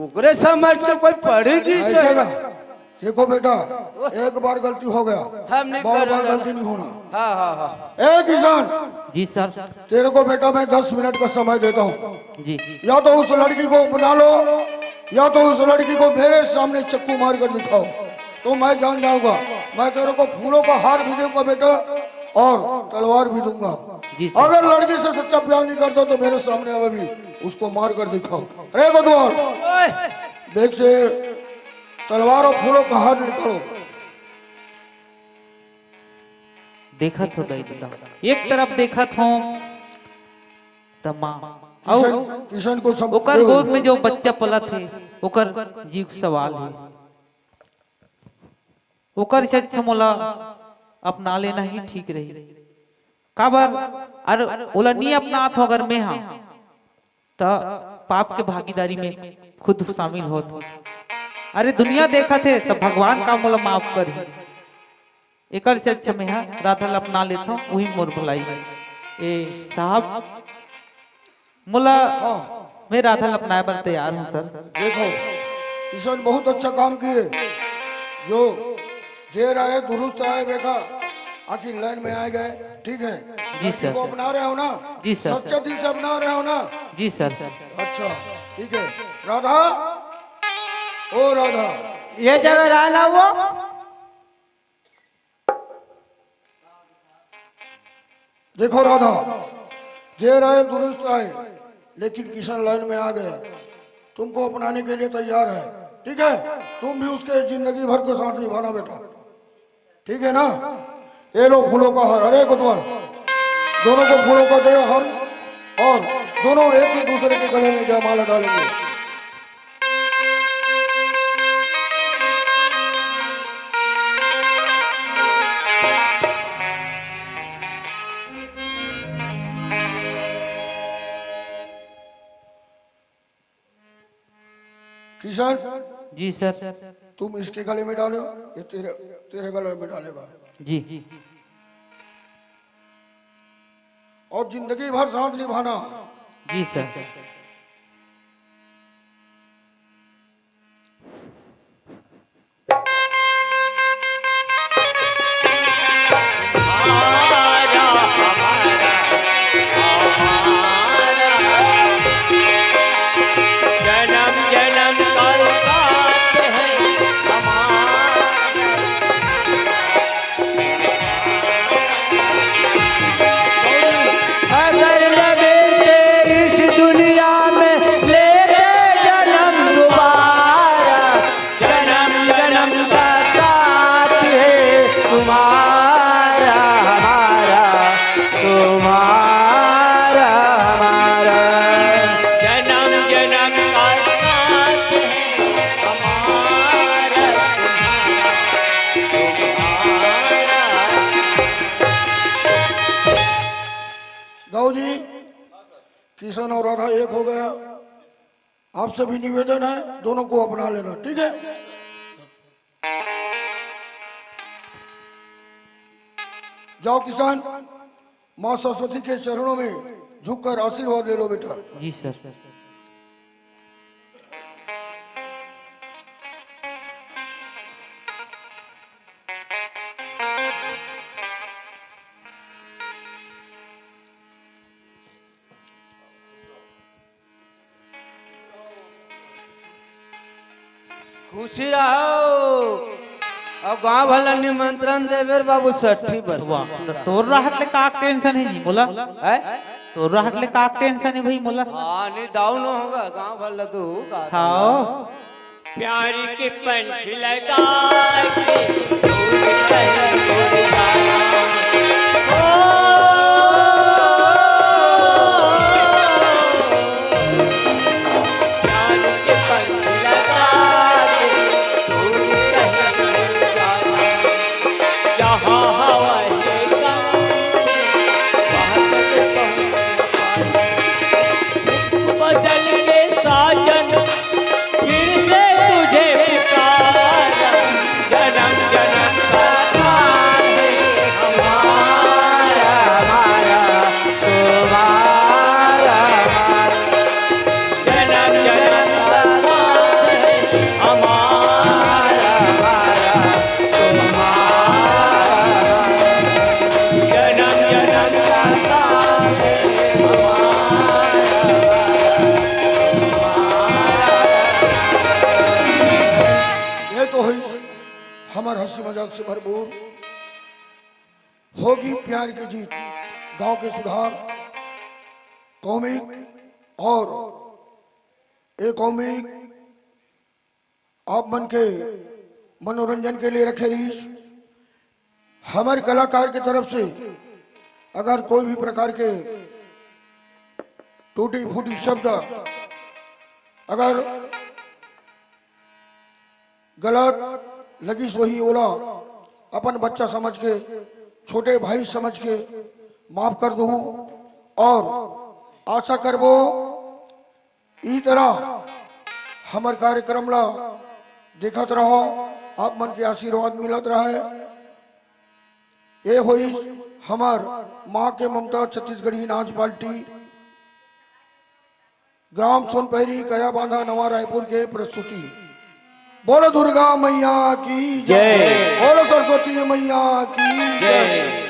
ओकरे समझ के कोई पड़ेगी से। ऐसे ना। देखो बेटा, एक बार गलती हो गया, हम नहीं बार बार करेंगे। गलती नहीं होना। हाँ, हाँ, हाँ। ए किसान, जी सर। तेरे को बेटा मैं दस मिनट का समय देता हूँ। जी। या तो उस लड़की को अपना लो, या तो उस लड़की को मेरे सामने चक्कू मार कर दिखाओ, तो मैं जान जाऊंगा। मैं तेरे को फूलों का हार भी दूंगा बेटा, और तलवार भी दूंगा। जी सर। अगर लड़की से सच्चा प्यार नहीं करता तो मेरे सामने अभी उसको मार कर दिखाओ। अरे कोतवाल, ओए! बैग से तलवार और फूलों का हार निकालो। देखत हो दाई ददा, एक तरफ देखत हो त माँ, अउ किशन, किशन को सम-, ओकर गोद में जो बच्चा पलत हे, ओकर जीव के सवाल हे। ओकर से अच्छा मोला अपना लेना ही ठीक रही। काबर? अर ओला नी अपनात हो अगर मैं हा, त पाप के भागीदारी में खुद शामिल होत हो। अरे दुनिया देखत हे त भगवान का मोला माफ करही। एकर से अच्छा मैं हा राधा ल अपना लेथव, उही मोर भलाई हे। ए साहब, मोला, हाँ। मैं राधा ल अपनाए बर तैयार हूँ सर। देखो, किशन बहुत अच्छा काम किए, जो देर आए दुरुस्त आए बेटा, आखिर लाइन में आ गए, ठीक है? जी लड़की सर। को अपना रहे हो ना? जी सर। सच्चे दिल से अपना रहे हो ना? जी सर। अच्छा, ठीक है। राधा, ओ राधा। ये जगह रहना वो। देखो राधा, देर आए दुरुस्त आए, लेकिन किशन लाइन में आ गया, तुमको अपनाने के लिए तैयार है, ठीक है? तुम भी उसके जिंदगी भर के साथ निभाना बेटा, ठीक है ना? ये लो फूलों का हार। अरे कोतवाल, दोनों को फूलों का दे हार, और दोनों एक ही दूसरे के गले में जयमाला डालेंगे। किशन, जी सर। तुम इसके गले में डालो, ये तेरे, तेरे गले में डालेगा। जी। और जिंदगी भर साथ निभाना। जी सर। दाऊ जी, किशन और राधा एक हो गया। आपसे भी निवेदन है, दोनों को अपना लेना, ठीक है? जाओ किशन, माँ सरस्वती के चरणों में झुककर आशीर्वाद ले लो बेटा। जी सर। खुशी रहो। अउ गांव भर ला निमंत्रण देबे रे बाबू, सट्ठी बर। वाह, त तोर रहत ले का टेंशन हे जी मोला? हैं? तोर रहत ले का टेंशन हे भाई मोला? हाँ, नहीं दाऊ न होगा, गांव भर ला तो होगा। हाँ। प्यार के पंख लगा के दूर कहीं उड़ जाना। ओ, प्यार के पंख लगा के दूर कहीं उड़ जाना। जहाँ हवा है कम, वहाँ तक पहुँच पाए। बदल के साजन, फिर से तुझे पुकारा। जन्म जन्म का साथ है हमारा, हमारा, तुम्हारा, हमारा। जन्म जन्म का साथ है हमारा, हमारा, तुम्हारा। जन्म जन्म का साथ है हमारा। ये तो है हमर हंसी मजाक से भरपूर। होगी प्यार की जीत, गांव के सुधार, कॉमिक और ए कॉमिक आप मन के मनोरंजन के लिए रखे रहीस। हमर कलाकार के तरफ से अगर कोई भी प्रकार के टूटी फूटी शब्द अगर गलत लगिस होही, ओला अपन बच्चा समझ के, छोटे भाई समझ के माफ कर दूँ। और आशा करबो ई तरह हमर कार्यक्रम ला देखत रहो, आप मन के आशीर्वाद मिलत रहे। ये होइस हमर माँ के ममता छत्तीसगढ़ी नाच पार्टी, ग्राम सोनपहरी, कया बांधा, नवा रायपुर के प्रस्तुति। बोलो दुर्गा मैया की जय। जय। बोलो सरस्वती मैया की जय। जय।